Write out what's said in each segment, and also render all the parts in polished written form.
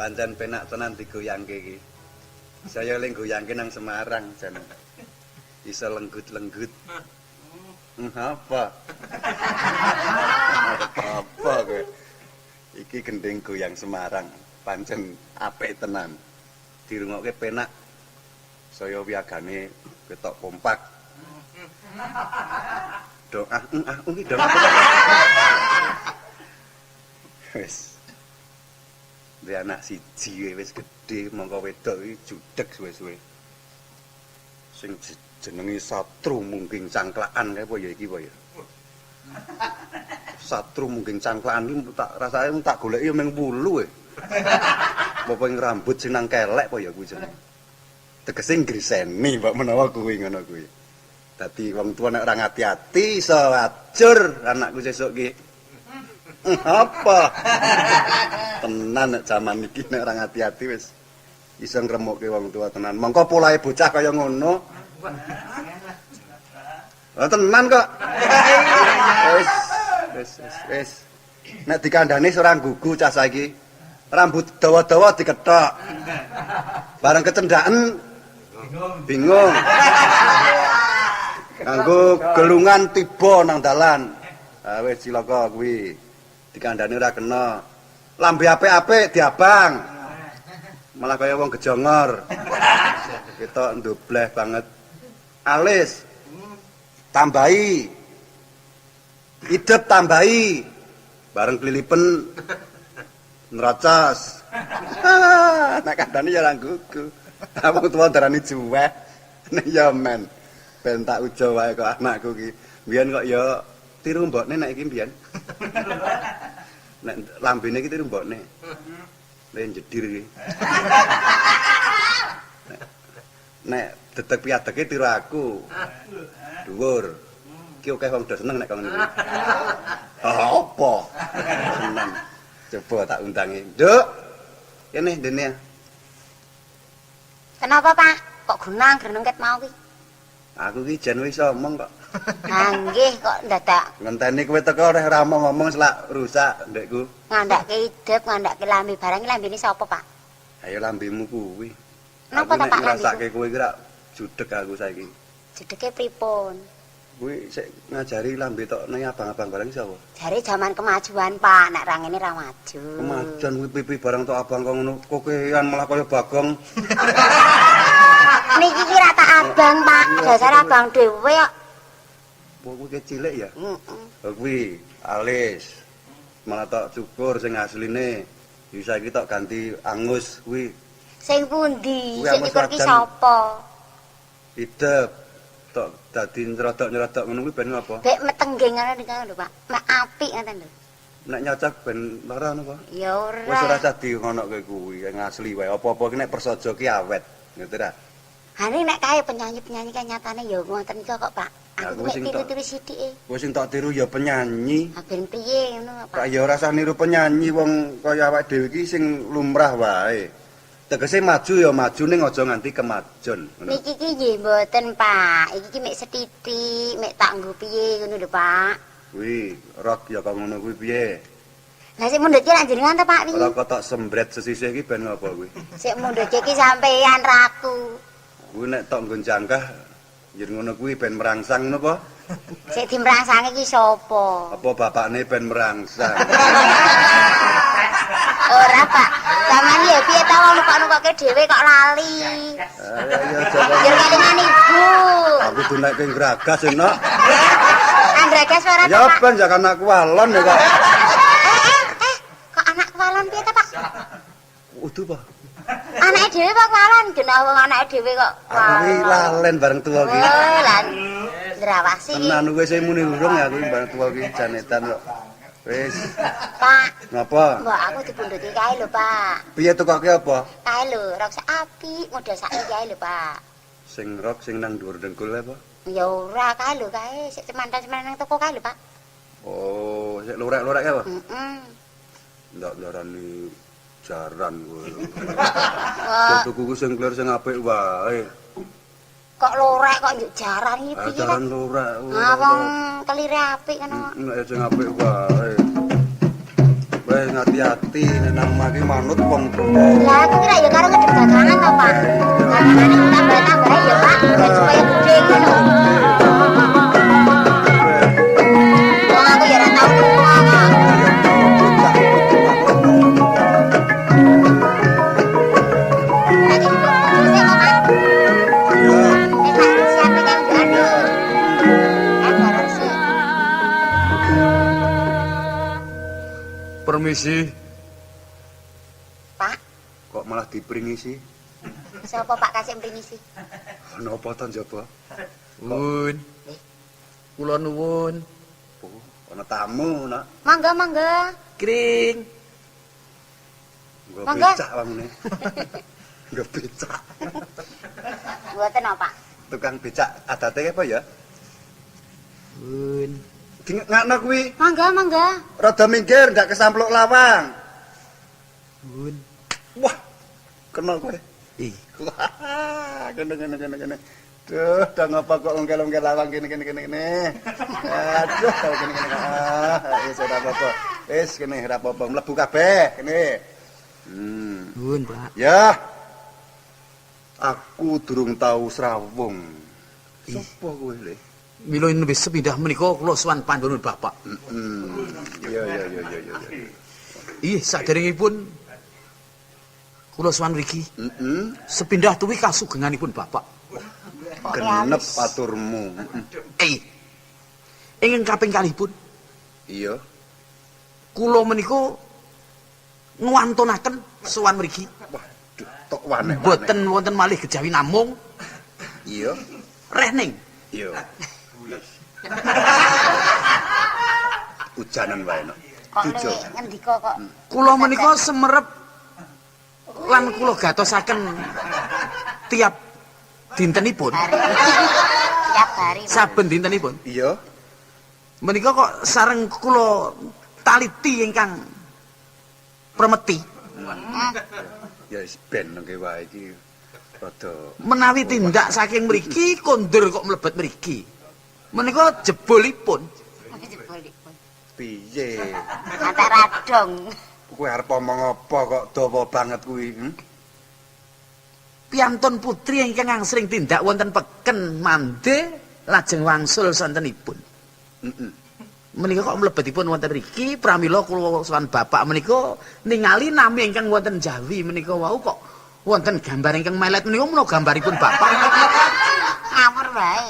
Pancen penak tenan digoyangke iki. Saya eling goyangke nang Semarang jan. Iso lenggut-lenggut. Apa? Apa kowe? Iki gending goyang Semarang, pancen apik tenan. Dirungokke penak. Saya wiyagane ketok kompak. Dong ah ah iki dong apa? Wis. Duwe anak siji wis gedhe, mongko wedok iki judeg suwe-suwe. Sing jenenge Satru Mungging Cangklakan kae apa ya iki apa ya? Satru Mungging Cangklakan iki tak rasane tak goleki ya mung wulu e. Apa ing rambut sing nang kelek apa ya kuwi jenenge. Tegese ngriseni mbok menawa kuwi ngono kuwi. Dadi wong tuwa nek ora ngati-ati iso ajur anakku sesuk ki. Apa? Tenan nek jaman iki nek ora ngati-ati wis iso ngremukke wong tuwa tenan. Mongko polahe bocah kaya ngono. Lah tenan kok. Wis wis wis wis. Nek dikandhani ora gugu cah saiki. Rambut dawa-dawa dikethok. Bareng kecendaken bingung. Nganggo gelungan tiba nang dalan. Ah wis cilaka kuwi. Dikandhani ora kena. Lambe apik-apik diabang. Malah kaya wong gejongor. Ketok ndobleh banget. Alis tambahi. Idep tambahi. Bareng klilipen nerocos. Nek kandhane ya ora gugu. Wong tuwa darani juweh. Nek ya men. Ben tak ujo wae kok anakku ki. Biyen kok ya tiru mbokne nek iki mbiyen. Nek lambene iki tiru mbokne. Le njedir iki. Nek dedeg piadege tiru aku. Dhuwur. Iki akeh wong do seneng nek kok ngene iki. Apa? Seneng. Coba tak undangi. Nduk. Kene ndene. Kenapa, Pak? Kok gunang greneng ket mau ki? Aku ki jan wis omong kok. Ha nggih kok ndadak ngenteni kowe teko ora omong-omong selak rusak ndekku. Ngandhake idep, ngandhake lambe barang iki lambene sapa, Pak? Ayo lambemu kuwi. Napa ta, Pak, lambeku? Ngrasake kowe iki rak judeg aku saiki. Judege pripun? Kuwi sik ngajari lambe tok nang abang-abang barang sapa? Jare jaman kemajuan, Pak, nek ra ngene ra maju. Kemajuan kuwi pipi barang tok abang kok ngono kokean malah kaya bagong. Niki ki ra tak abang, Pak. Dasar abang dhewe kok. Kuwi cilik ya? Heeh. Kuwi alis. Malah tok cukur sing asline. Iki saiki tok ganti angus kuwi. Sing pundi? Sing nyukur ki sapa? Idep. Tok dadi nyrodok-nyrodok ngono kuwi ben ngapa? Bek metenggeng ngono niku lho, Pak. Mek apik ngoten lho. Nek nyocok ben lara ngono apa? Ya ora. Wis ora usah dingonokke kuwi, yang asli wae. Apa-apa ki nek prasaja ki awet, ngerti ra? Ha nek kae penyanyi-penyanyi kae nyatane ya ngoten iki kok, Pak. Aku mek tiru-tiru sithike. Kowe sing tak tiru ya penyanyi. Ha ben piye ngono, Pak? Pak ya ora usah niru penyanyi wong kaya awake dhewe iki sing lumrah wae. Tegese maju ya maju ning aja nganti kemajon. Niki ki nggih mboten, Pak. Iki ki mek sethithik, mek tak nggo piye ngono lho, Pak. Kuwi rok ya kok ngono kuwi piye? Lah sik mundhut ki lak jenengan ta, Pak wingi? Ora kok tok sembret sesisih iki ben ngapa kuwi? Sik mundhut iki sampeyan raku. Kuwi nek tok nggo jangkah yen ngono kuwi ben merangsang ngono apa? Sik dimrangsange ki sapa? Apa bapakne ben merangsang? Ora, Pak. Sampeyan ya piye ta wong nukok-nukokke dhewe kok lali. Ayo coba. Ya kelingan ibu. Aku tunekke ngragas enak. Ngragas ora ta, Ya Pak? ben jak anakku alon ya kok. Kok anakku alon piye ta, Pak? Udu, Pak. Anake dhewe kok walon, genah wong anake dhewe kok. Aku iki lalen bareng tuwa iki. Oh, lan ndrawasi. Tenan wis muni urung ya aku bareng tuwa iki janetan kok. Wis. Pak. Ngapa? Mbok aku dipundhuti kae lho, Pak. Piye tukoke apa? Kae lho, rok sak apik model saiki kae lho, Pak. Sing rok sing nang dhuwur dengkul apa? Ya ora kae lho, kae sik cemantan-cemantan nang toko kae lho, Pak. Oh, sik lorek-lorek kae apa? Heeh. Ndak ndarani jaran kowe. Wah, Tuku ku sing klir sing apik wae. Kok lorek kok njuk jaran iki piye? Jaran lorek. Ah, wong kelire apik ngono. Nek sing apik wae. Wes ngati Hati-hati nek nang omah ki manut wong tuwa. Lah aku kira ya karo ngedep dagangan to, Pak. Dagangane tambah-tambah ya, Pak, ben supaya gede ngono. Wong aku ya ora tau lunga kok. Saiki duduk sik kok, Pak. Eh, tak siapke kang anu. Eh, bareng sik. Permisi. Pak, Kok malah dipringi sih? sapa Pak kasih mrene sih? Ana apa to njaba? Nuwun. Kula nuwun. Oh, ana tamu, nak. Mangga, mangga. Kring. Nggo Mangga. becak wangune. Nggo becak. Mboten no, Pak. Tukang becak adate apa ya? Nuwun. Ngakno kuwi. Mangga, mangga. Rada minggir ndak kesampluk lawang. Nuwun. Wah, kena kowe. Ih, Wah, kena kena kena kena. Duh, dah ngapa kok ongkel-ongkel lawang kene kene kene kene. Aduh, kene kene. Ah, wis ora apa-apa. Wis kene ora apa-apa, mlebu kabeh kene. Nuwun, Pak. Ya. Aku durung tau srawung. Sopo kowe, Le? Mila nembe sepindah menika kula sowan pandonun Bapak. Iya iya iya iya iya. Ih, saderengipun kula sowan mriki, Heeh. sepindah tuwi kasugenganipun Bapak. Genep aturmu. Eh. Ingkang kaping kalihipun Iya. kula menika ngwantunaken sowan mriki. Waduh, tok waneh. Mboten wonten malih kejawi namung Iya. rehning. Iya. Ujanan wae no. Kok Jujur. luwih ngendika kok. Kula menika semerep lan kula gatosaken tiap dintenipun, Hari. Tiap hari. Pak. saben dintenipun. Iya. Menika kok sareng kula taliti ingkang premeti Ya wis ben nengke wae iki rada menawi tindak saking mriki kondur kok mlebet mriki. Menika jebolipun. Jebolipun. piye. Antek radong. Kowe arep omong apa kok dawa banget kuwi? Hmm? Piantun putri ingkang angsring tindak wonten peken mande lajeng wangsul sontenipun. Heeh. Menika kok mlebetipun wonten mriki pramila kula sowan bapak menika ningali nami ingkang wonten Jawi menika wau kok wonten gambar ingkang melet menika menawa gambaripun bapak. Ngawur wae.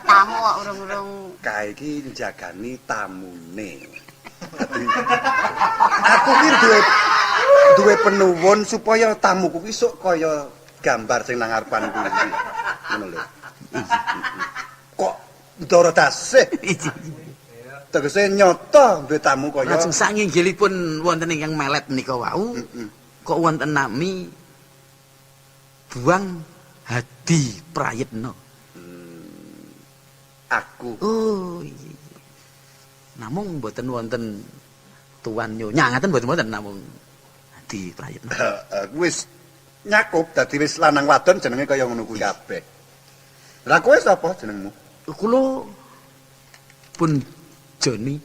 Tamu kok urung-urung Kae iki njagani tamune. Dadi aku ki duwe penuwun supaya tamuku ki sok kaya gambar sing nang ngarepan kuwi. Ngono lho. Kok ndara dasih tegese nyata duwe tamu kaya Lajeng sanginggilipun wonten ingkang melet menika wau kok wonten nami Buang Hadi Prayitno. Aku. Oh iya. Namung mboten wonten tuan nyonya ngaten mboten wonten namung Hadi Prayitno. Heeh, wis nyakup dadi wis lanang wadon jenenge kaya ngono kuwi kabeh. Lah kowe sapa jenengmu? Kula pun Joni.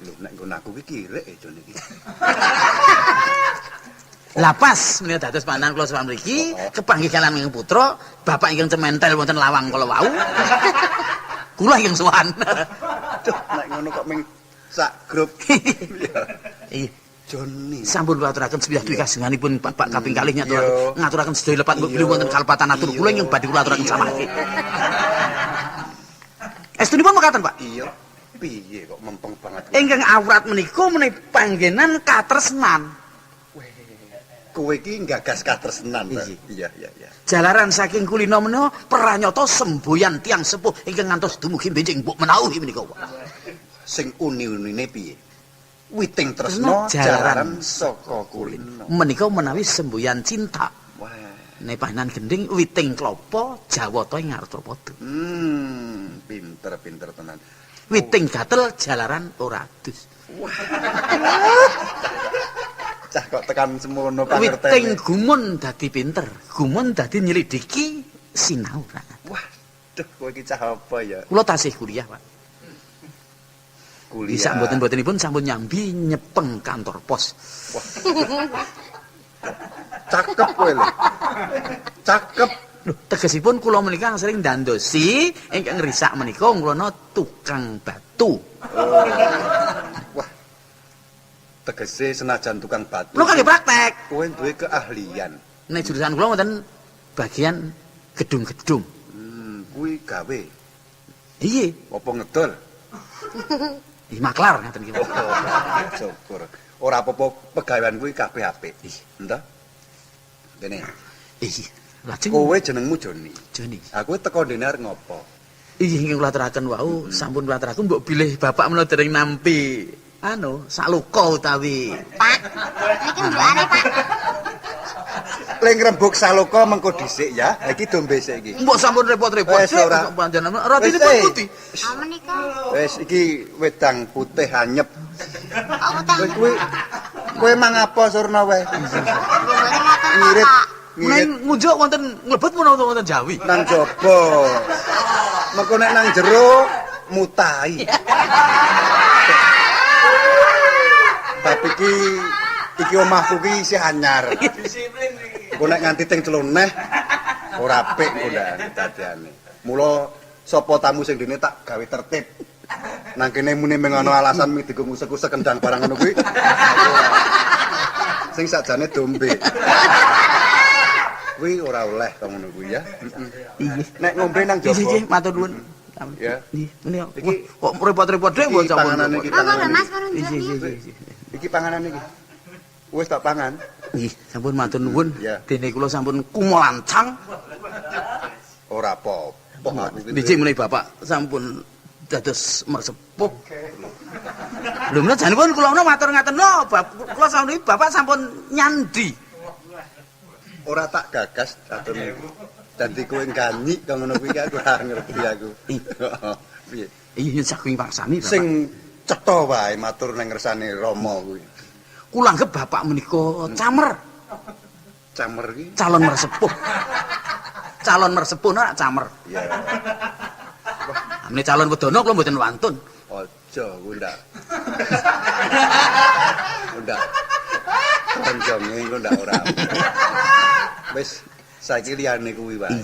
Lho nek nggon aku ki kirik e Joni iki. Lah pas menika dados panjenengan kula sowan mriki, kepanggih kalian ingkang putra, bapak ingkang cementel wonten lawang kala wau. Kula ingkang sowan. Duh, nek ngono kok ming sak grup. Iya. Joni. Sampun kula aturaken sepindah tuwi kajenganipun bapak kaping kalih Iya. ngaturaken sedaya lepat bilih wonten kalepatan atur kula ingkang badhe kula aturaken samangke. Estunipun mekaten, Pak. Iya. Piye kok mempeng banget. Ingkang awrat menika menawi panggenan katresnan. Kowe iki nggagas katresnan ta? Iya. Iya, iya, iya. Jalaran saking kulino menika pranyata semboyan tiyang sepuh ingkang ngantos dumugi benjing mbok menawi menika. Sing uni-unine piye? Witing tresna Tresna jalaran jalaran saka kulino. Menika menawi semboyan cinta. Wah. Nek panjenengan gending witing klapa Jawata ing Arcapada. Pinter-pinter tenan. Witing gatel jalaran ora adus. Cah kok tekan semono Witing pangertene. gumun dadi pinter, gumun dadi nyelidiki sinau ra. Wah, duh kowe iki cah apa ya? Kula tasih kuliah, Pak. Kuliah. Sak mboten-mbotenipun sampun nyambi nyepeng kantor pos. Wah. Cakep kowe lho. Cakep. Lho, tegesipun kula menika sering ndandosi ingkang risak menika ngrono tukang batu. Oh. Wah. Tegese senajan tukang batu. Kula kangge praktek. Kowe duwe keahlian. Nek jurusan kula wonten bagian gedung-gedung. Kuwi gawe. Iya. Apa ngedol? Ih, maklar ngaten iki. Oh, syukur. Ora apa-apa pegawean kuwi kabeh apik. Entah. Kene. Iya. Lajeng kowe jenengmu Joni. Joni. Aku teko ndene arep ngopo? Iya, ingkang kula aturaken wau, sampun kula aturaken mbok bilih bapak menawa dereng nampi anu saluka utawi Pak. Niki ndukane, Pak. Le ngrembug saloka mengko dhisik ya. Iki dombe sik iki. Mbok sampun repot-repot Wis ora. Panjenengan rotinipun putih. Ah menika. Wis iki wedang putih anyep. Kok utang. Kowe kowe mangapa Surna wae? Mboten ngoten, Ngirit, Pak. ngirit Menawi ngunjuk wonten nglebet menapa wonten Jawi. nang jaba. Mengko nek nang jero mutai. Tapi iki iki omahku ki isih anyar. Disiplin iki. Engko nek nganti teng celoneh ora apik engko ndak dadiane. Mula sapa tamu sing dene tak gawe tertib. Nang kene muni mung ana alasan mung digo ngusek-usek kendang barang ngono kuwi. Sing sakjane dombe. Kuwi ora oleh to ngono kuwi ya. Iya. Nek ngombe nang jaba. Nggih, matur nuwun. Ya. Nggih, menika Iki- kok repot-repot dhewe mbok Iki sampun. panganan iki. Monggo lho Mas pun Iya, nunjuk iya, niki. iya. Iki panganan iki. Wis tak pangan. Nggih, sampun matur nuwun. Ya. Dene kula sampun kumolancang. Ora apa-apa aku ki. Niki menawi bapak sampun dados mersepuh. Lho menawi janipun kula menawa matur ngaten lho, kula sampun bapak sampun nyandi. Ora tak gagas atur. Dadi kowe ganyik kok ngono kuwi aku ora ngerti aku. Piye? Iya nyun saking paksami bapak. Sing cetha wae matur nang ngersane Rama kuwi. Kula anggap bapak menika camer, Camer ki. calon mersepuh. Calon mersepuh ora camer. Ya. Amene calon wedana kula mboten wantun. Aja kuwi ndak. Ndak. Kanjange engko ndak ora. Wis saiki liyane kuwi wae.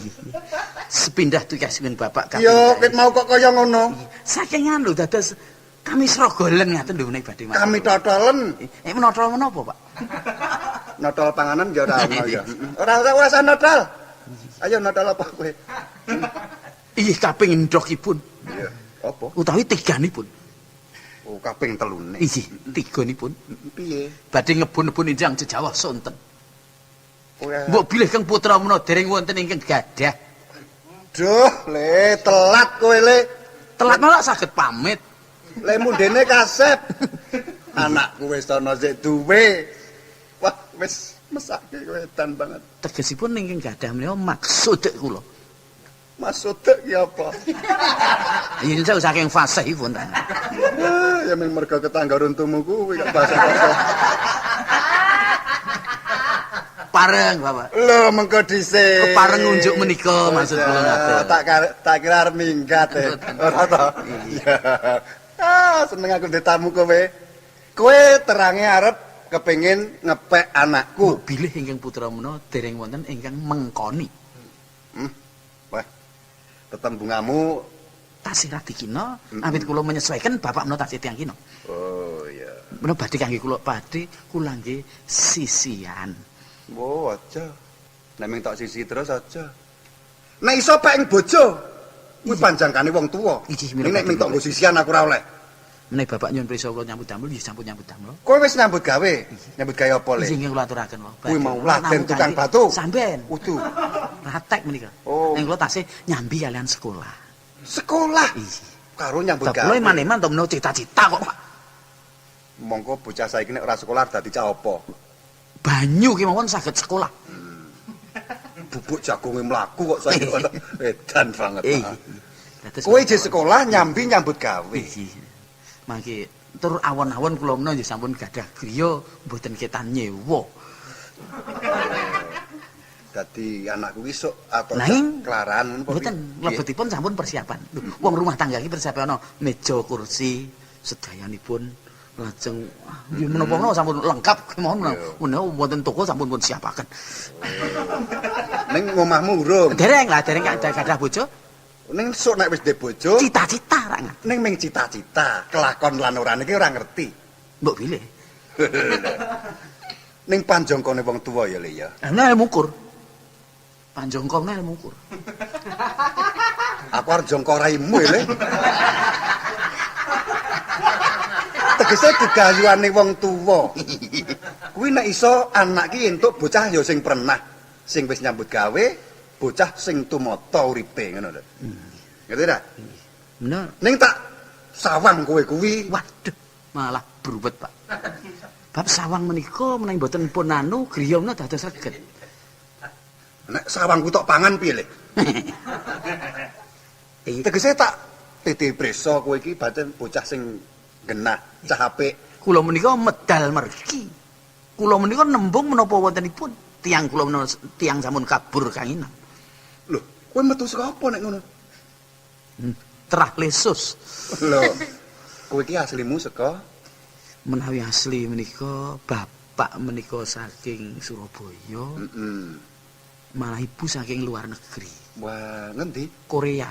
Sepindah tugasipun bapak kaping. Yo ket mau kok kaya ngono. Saking anu dados kami srogolen ngaten lho menawi badhe matur. Kami totolen. Menotol menapa, Pak? Notol panganan ya ora ono ya. Ora ora usah notol. Ayo notol apa kowe? Ih, kaping endhokipun Iya. Apa? utawi tiganipun. Oh, kaping telune. Inggih, tiganipun Piye? badhe ngebun-nebun injang jejawah sonten. Kowe Mbok bilih kang putra menawa dereng wonten ingkang gadah. Duh, le telat kowe le. Telat malah saged pamit. Le mundene kasep. Anakku wis ana sik duwe. Wah, wis mesake kowe edan banget. Tegesipun ingkang gadah menika maksud kula. Maksud ki apa? Yen saya saking fasihipun ta. Ya mung mergo ketangga runtumu kuwi kok basa-basa. Pareng, Bapak. Lho, mengko dhisik. Pareng ngunjuk menika maksud kula ngaten. Tak kira arep minggat e. Ora to. Iya. Ah, seneng aku ndek tamu kowe. Kowe terange arep kepengin ngepek anakku. Mbok bilih ingkang putra menawa dereng wonten ingkang mengkoni. Wah. Tetembungamu Tasih radi kina, awit kula menyesuaikan bapak menawa tasih tiyang kina. Oh iya. Menawa badhe kangge kula badhe kula nggih sisian. Wo aja. Nek ming tok sisi terus aja. Nek iso pek ing bojo. Kuwi panjangkane wong tuwa. Iki Ning nek ming tok nggo sisian aku ora oleh. Menawi bapak nyuwun prisa kula nyambut damel nggih sampun nyambut damel. Kowe wis nyambut gawe. Nyambut gawe apa le? Inggih ingkang kula aturaken wae. Kuwi mau laden tukang batu. Sampean. Udu. Ratek menika. Oh. Ning kula tasih nyambi kalian sekolah. Sekolah. Iya. Karo nyambut Bab kula gawe. eman-eman to menawa cita-cita kok, Pak. Mongko bocah saiki nek ora sekolah dadi cah apa? Banyu ki mawon saged sekolah. Bubuk jagunge mlaku kok saiki edan banget. Dados Kowe isih sekolah nyambi nyambut gawe. Iya. Mangke tur awon-awon kula menawa nggih sampun gadah griya mboten ketan nyewa. Dadi anakku ki sok atau Lah, ing- kelaran ngono apa Mboten, piye? mlebetipun sampun persiapan. Lho, wong rumah tangga iki persiapan ana meja, kursi, Sedayanipun lajeng nggih menapa-menapa sampun lengkap kemawon menawa wonten toko sampun pun siapaken. Ning omahmu urung. Dereng lah, dereng gadah bojo. Ning sok nek wis duwe bojo, Cita-cita ra ngerti. ning ming cita-cita, kelakon lan orane iki ora ngerti. Mbok pilih. Ning panjangkane wong tuwa ya, Le ya. Nah, ilmu ukur. Panjangkane ilmu ukur. Aku arep jongko raimu ya, Le. Tegese gegayuhane wong tuwa. Kuwi nek iso anak ki entuk bocah ya sing pernah, sing wis nyambut gawe, bocah sing tumata uripe ngono lho. Ngerti ta? Bener. Ning tak sawang kowe kuwi. Waduh, malah berubet, Pak. Bab sawang menika menawi mboten pun anu griya menika dados reget. Nek sawang ku tok pangan piye, Le? Tegese tak titi preso kowe iki baten bocah sing genah, cah apik. Kula menika medal mergi. Kula menika nembung menapa wontenipun tiyang kula menika tiyang sampun kabur kanginan. Lho, kowe metu saka apa nek ngono? Terah lesus. Lho, kowe iki aslimu saka Menawi asli menika bapak menika saking Surabaya, malah ibu saking luar negeri, Wah, ngendi? Korea.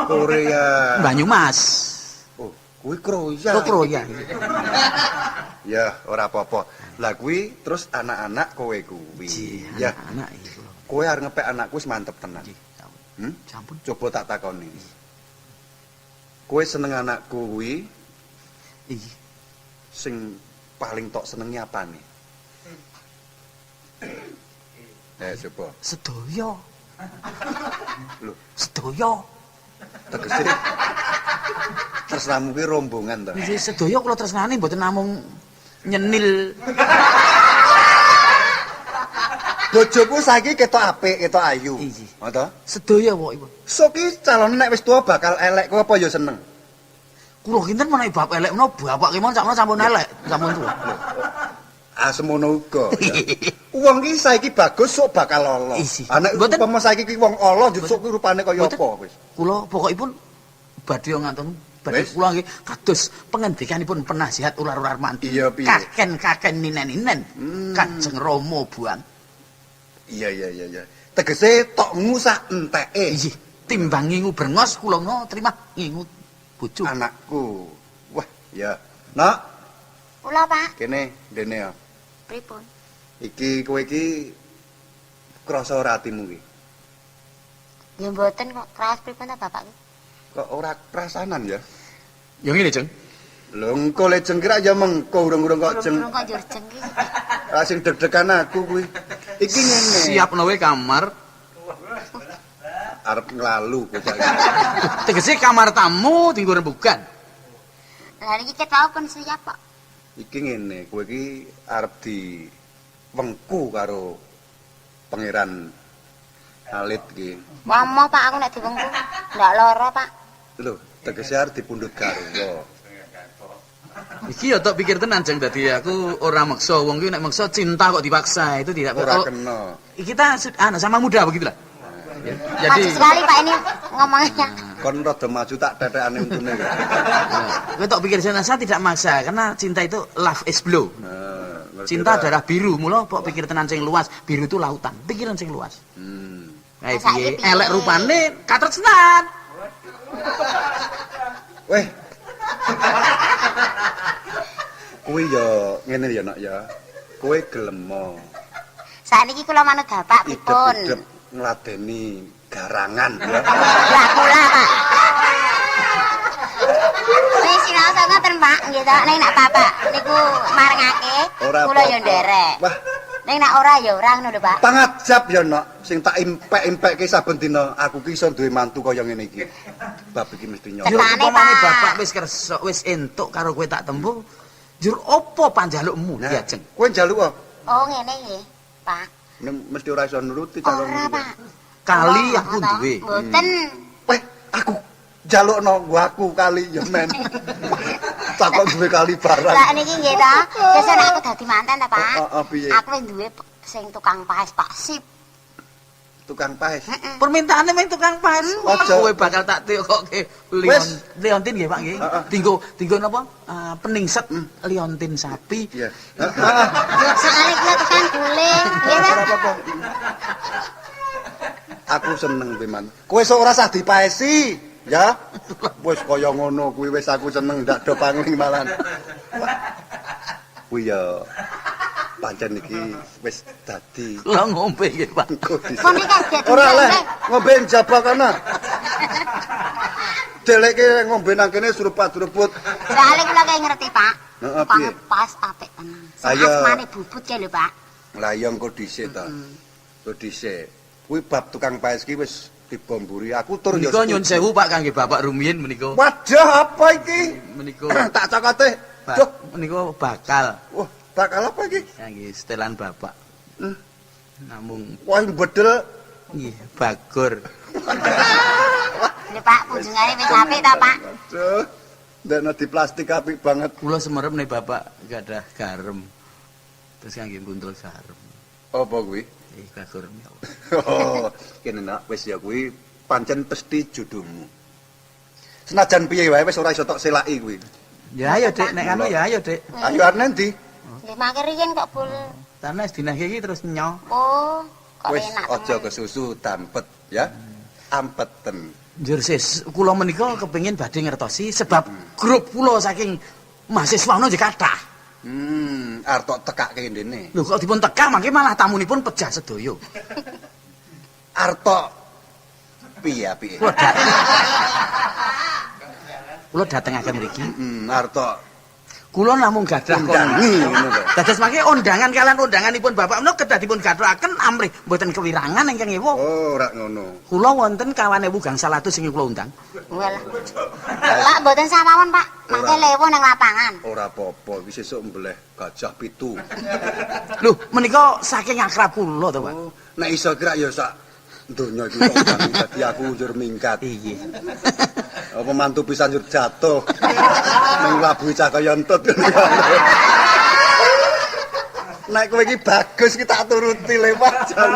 Korea. Banyumas. Oh, kuwi Korea. Oh, Korea. Ya, ora apa-apa. Lah kuwi terus anak-anak kowe kuwi. Ya, anak-anak iki kula. kowe arep ngepek anakku wis mantep tenan. Nggih, Hmm? sampun. Coba tak takoni. Kowe seneng anakku kuwi Iya. sing paling tok senengi apane? Coba. Sedaya. Lho, Sedaya. tegese tresnamu kuwi rombongan to. Nggih, sedaya kula tresnani mboten namung nyenil. Bojoku saiki ketok apik, ketok ayu. Iya. Ngono to? Sedaya pokokipun. Sok ki calone nek wis tuwa bakal elek kowe apa ya seneng? Kula kinten menawi bab elek menawa bapak kemawon sakmene sampun elek, sampun tuwa. Ah semono uga. Ya. Wong ki saiki bagus sok bakal ala. Isi. Ah nek Mboten. upama saiki ki wong ala njur sok ki rupane kaya Mboten. apa wis. Kula pokokipun badhe ngaten badhe Wis. kula nggih kados pengendikanipun penasihat ular-ular manti. Iya, piye? Kaken-kaken ninen-ninen. Kanjeng Rama buang. Iya iya iya iya. Tegese tokmu sak enteke Inggih, timbang ngingu brengos kula ngono terima ngingu bojo. anakku. Wah, ya. Nak, Kula, Pak. kene ndene ya. Pripun? Iki kowe iki krasa ora atimu ki. Ya mboten kok kraos pripun ta bapak ki? Kok ora krasanan ya? Ya ngene, Jeng. Lho engko le jengkrak ya mengko urung-urung kok jeng. Urung kok njur jeng ki. Ah sing deg-degan aku kuwi. Iki ngene. Siapno wae kamar. Arep nglalu bocah iki. Tegese kamar tamu dienggo rembugan. Lah niki ket wau pun siap kok. Iki ngene, kowe iki arep di wengku karo Pangeran Alit iki. Momo Pak aku nek diwengku. Ndak lara, Pak. Lho, tegese arep dipundhut garwa. Iki ya tok pikir tenan, Jeng, dadi aku ora maksa wong ki nek maksa cinta kok dipaksa itu tidak Ora oh, kena. Kita anu sama muda begitulah. Ya, jadi Maju sekali Pak ini ngomongnya. Kon rada maju tak tetekane untune. Kowe tok pikir sana saya tidak maksa karena cinta itu love is blue. Nah, ngerti Cinta ora? darah biru, mula pok pikir tenan sing luas, biru itu lautan, pikiran sing luas. Kae Saiki piye? piye? Elek rupane katresnan. Weh. Kuwi ya ngene ya, Nak ya. Kowe gelemo Sakniki kula manut bapak pripun? idep-idep ngladeni garangan ya. Lah kula, Pak. Wis sinau ngoten, Pak, nggih to. Ning nek bapak niku marengake, Ora kula ya apa-apa. nderek. Wah, Ning nek ora ya ora ngono lho, Pak. pangajab ya, Nok, sing tak impek-impekke saben dina aku ki iso duwe mantu kaya ngene iki. Bab iki mesti Yo nyok. Cetane, umpamane Pak. bapak wis kersa, wis entuk karo kowe tak tempuh, njur opo panjalukmu Nah, Diajeng? kowe njaluk apa? Oh, ngene nggih, Pak. Ning mesti ora iso nuruti calon Ora, Pak. Kali Kula, aku to. duwe. Mboten. Weh, aku njalukno nggo aku kali ya men. Tak kok duwe kali barang. Lah niki nggih to. Sesuk nek aku dadi manten ta, Pak. Oh, oh, oh, piye? Aku wis duwe sing tukang paes Pak Sip. Tukang paes. Permintaane mung tukang paes. Aja. Kowe bakal tak tekokke Leon Wis. Leontin nggih Pak nggih. Heeh. Dinggo dinggo napa? Peningset liontin sapi. Iya. Heeh. Soale kula tukang gule, nggih ta? Ora apa-apa. Aku seneng piman. Kowe sok ora usah dipaesi, ya. Wis kaya ngono kuwi wis aku seneng ndak do pangling malan. Kuwi ya pancen iki wis dadi Kula ngombe nggih Pak. Pun iki gak Ora leh, ngombe njaba kana. Deleke ngombe nang kene srupat-sruput. Soale kula kayak ngerti, Pak. Heeh, piye? Pas apik tenan. Sing Ayo. asmane bubut kae lho, Pak. Lah iya engko dhisik ta. Engko dhisik. Kuwi bab tukang paes ki wis dibomburi aku tur ya. Menika nyun sewu Pak kangge Bapak rumiyin menika. Waduh apa iki? Menika Tak cokote. Duh, menika bakal wah, bakal apa iki? kangge setelan Bapak. Namung Wah, bedel. nggih bagor. Lho, Pak, punjungane wis apik ta, Pak? Aduh. Ndekno di plastik apik banget. Kula semerep nih Bapak gadah garam. Terus kangge buntul garam. Apa kuwi? Bagor ya Allah. Oh, kene nak wis ya kuwi pancen pesti jodohmu. Senajan piye wae wis ora iso tok selaki kuwi. Ya ayo Dik, nek anu ya ayo Dik. Ayo arep ndi? Nggih, mangke riyen kok bul. Tanah dinah iki terus nyo. Oh, kok Wis enak. aja kesusu dampet ya. Ampeten. Njur sis, kula menika kepengin badhe ngertosi sebab grup kula saking mahasiswa ono nggih kathah. Arep tok tekake ndene. Lho kok dipun tekah mangke malah tamunipun pejah sedaya. Arep tok piye apike? Kula dateng. Kula datengaken mriki. Arep tok Kula namung gadah undangi ngono lho. Dados mangke undangan kalian undanganipun Bapak menika kedah dipun gathukaken amrih mboten kewirangan ingkang ewa. Oh, ora ngono. Kula wonten kawan ewu gangsal atus sing kula undang. Walah. Pak, mboten samawon, Pak. Mangke lewo nang lapangan. Ora apa-apa, wis sesuk mbeleh gajah pitu. Lho, menika saking akrab kula to, Pak. Oh, nek iso kira ya sak donya iki kok undangi dadi aku njur minggat. Iya. Apa mantu pisan njur jatuh. Ning labuhi cah kaya entut. Nek kowe iki bagus iki tak turuti lewat jan.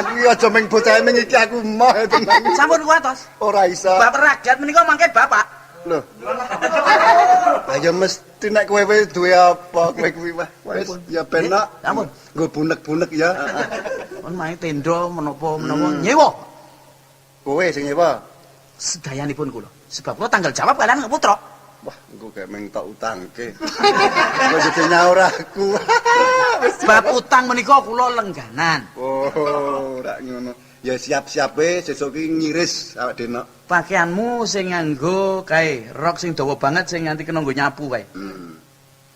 Aku iki aja ming bocahe ming iki aku moh tenan. Sampun kuwatos. Ora iso. Bapak ragat menika mangke bapak. Lho. Lah ya mesti nek kowe wis duwe apa kowe kuwi wah. Wis ya ben nak. Sampun. Nggo bunek-bunek ya. Pun mae tenda menapa menawa nyewa Kowe sing nyewa. sedayanipun kula. Sebab kula tanggal jawab kalian putra. Wah, engko kayak meng tak utangke. Engko jadi nyaur aku. Wis. Bab utang menika kula lengganan. Oh, ora ngono. Ya siap-siap e sesuk ki ngiris awak dhewe. Pakaianmu sing nganggo kae rok sing dawa banget sing nganti kena nggo nyapu kae.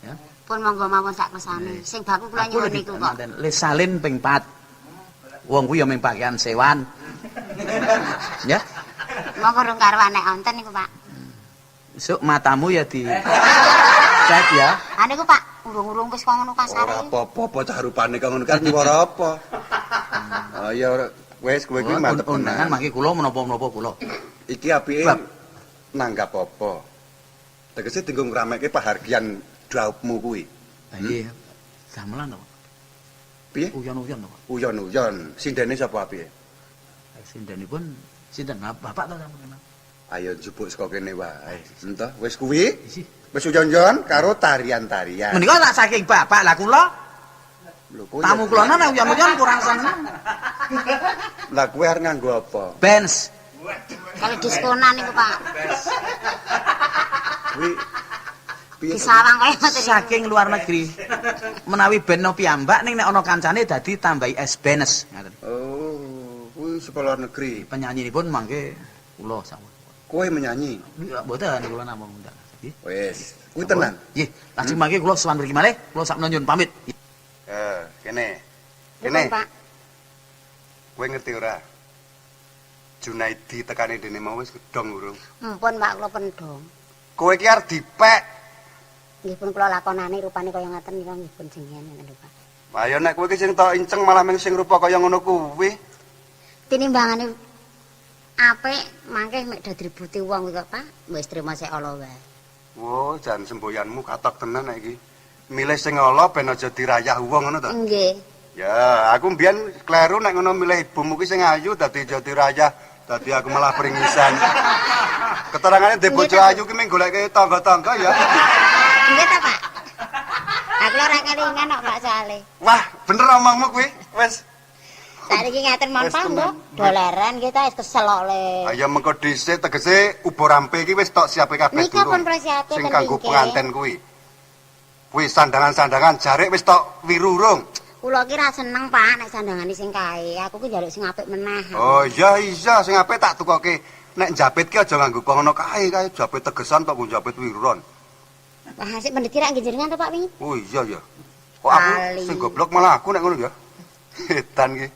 Ya. Pun monggo mawon sak kersane. Sing baku kula Aku nyuwun lho niku kok. manten le salin ping 4. Wong kuwi ya mung pakaian sewan. Ya. Monggo rung karuan nek wonten niku, Pak. Besok matamu ya di cek ya. Ah niku, Pak, urung-urung wis kok ngono Ora kasare. apa-apa apa cah rupane kok ngono kan nyuwara apa. Ah ya ora. Wis kowe kuwi mantep Undangan tenan. mangke kula menapa-menapa kula. Iki apike Bab. nanggap apa? Tegese dienggo ngrameke pahargyan dhaupmu kuwi. Lah nggih. Gamelan to, Pak. Piye? Uyon-uyon to, Pak. Uyon-uyon. Sindene sapa apike? Sindenipun sinten? Bapak to sampun kenal. Ayo njupuk saka kene wae. Entah wis kuwi. Isi. Wis uyon-uyon karo tarian-tarian. Menika lak saking bapak lah kula. Lho, kowe Tamu ya- kula nek uyon-uyon kurang seneng. Lah kowe arep nganggo apa? Benz. Kalau diskonan niku, Pak. Kuwi piye? Disawang kaya ngoten niku. Saking luar negeri. Menawi ben no piyambak ning nek ana kancane dadi tambahi S Benz. Ngaten. Oh, kuwi sekolah negeri. Penyanyinipun mangke kula sampun. Kowe menyanyi. Mboten kula namung undang. Nggih. Wis, kuwi tenan. Nggih, lajeng mangke kula sowan mriki malih, kula sakmenika nyuwun pamit. Kene. Pripun, Kene. Pak. Kowe ngerti ora? Junaidi tekane dene mau wis gedhong urung. Mpun, Pak, kula pendhong. Kowe iki arep dipek. Nggih pun kula lakonane rupane kaya ngaten nika nggih pun jenengan ngoten lho, Pak. Ayo nek kowe iki sing tok inceng malah mung sing rupa kaya ngono kuwi. Tinimbangane apik mangke mek do dributi wong kuwi kok, Pak. Wis trimo sik ala wae. Wo, jan semboyanmu katok tenan nek iki. Milih sing ala ben aja dirayah wong ngono ta. Nggih. Ya, aku mbiyen kleru nek ngono milih ibumu ki sing ayu dadi jati rayah, dadi aku malah pringisan. Keterangane ndek bojo ayu ki mung goleke tangga-tangga ya. Nggih ta, Pak? Aku ora kelingan kok, Pak soalé. Wah, bener omongmu kuwi. Wis. Saiki ngaten mon Wis Pak, tenan. mbok. Dolaran nggih ta wis kesel kok le. Ayo mengko dhisik tegese ubo rampe iki wis tok siape kabeh Nika durung. pun persiape Sing ten kanggo mriki. penganten kuwi. Kuwi sandangan-sandangan jarik wis tok wiru urung. Kula ki ra seneng, Pak, nek sandangane sing kae. Aku ki njaluk sing apik meneh. Oh iya iya sing apik tak tukoke. Nek njapit ki aja nganggo kono kae, kae japit tegesan tok nggo japit wiron. Wah, sik mendhet rak nggih jenengan to, Pak wingi. Oh iya ya. Kok aku Lali. sing goblok malah aku nek ngono ya. Edan ki.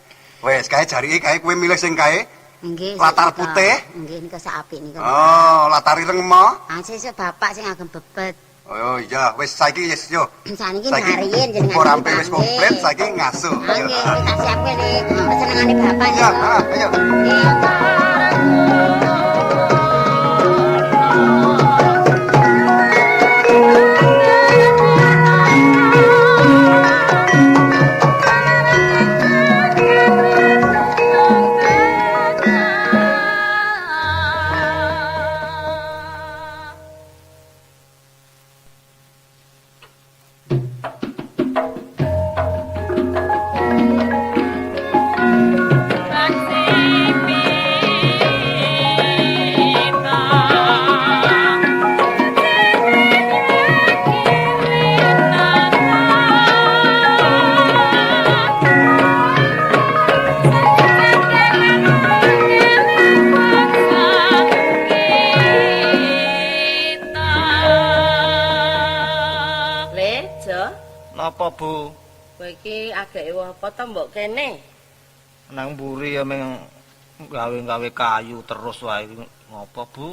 Wes kae jarike kae kowe milih sing kae. Nggih. Latar sik nika. putih? Nggih nika sak apik nika. Oh, latar ireng mo. Ah, sesuk bapak sing agem bebet. Oh iya, wis saiki wis yo. Saniki Saiki nariin jenengan. ubo rampe wis komplit, saiki ngaso. Ah, nggih, wis tak siapke le kesenengane bapak Iya, niku. ah, ayo. Nggih. Le, Jo, Napa, Bu? kowe iki agek ewoh apa to mbok kene? Nang mburi ya meng gawe-gawe kayu terus wae ngopo, Bu?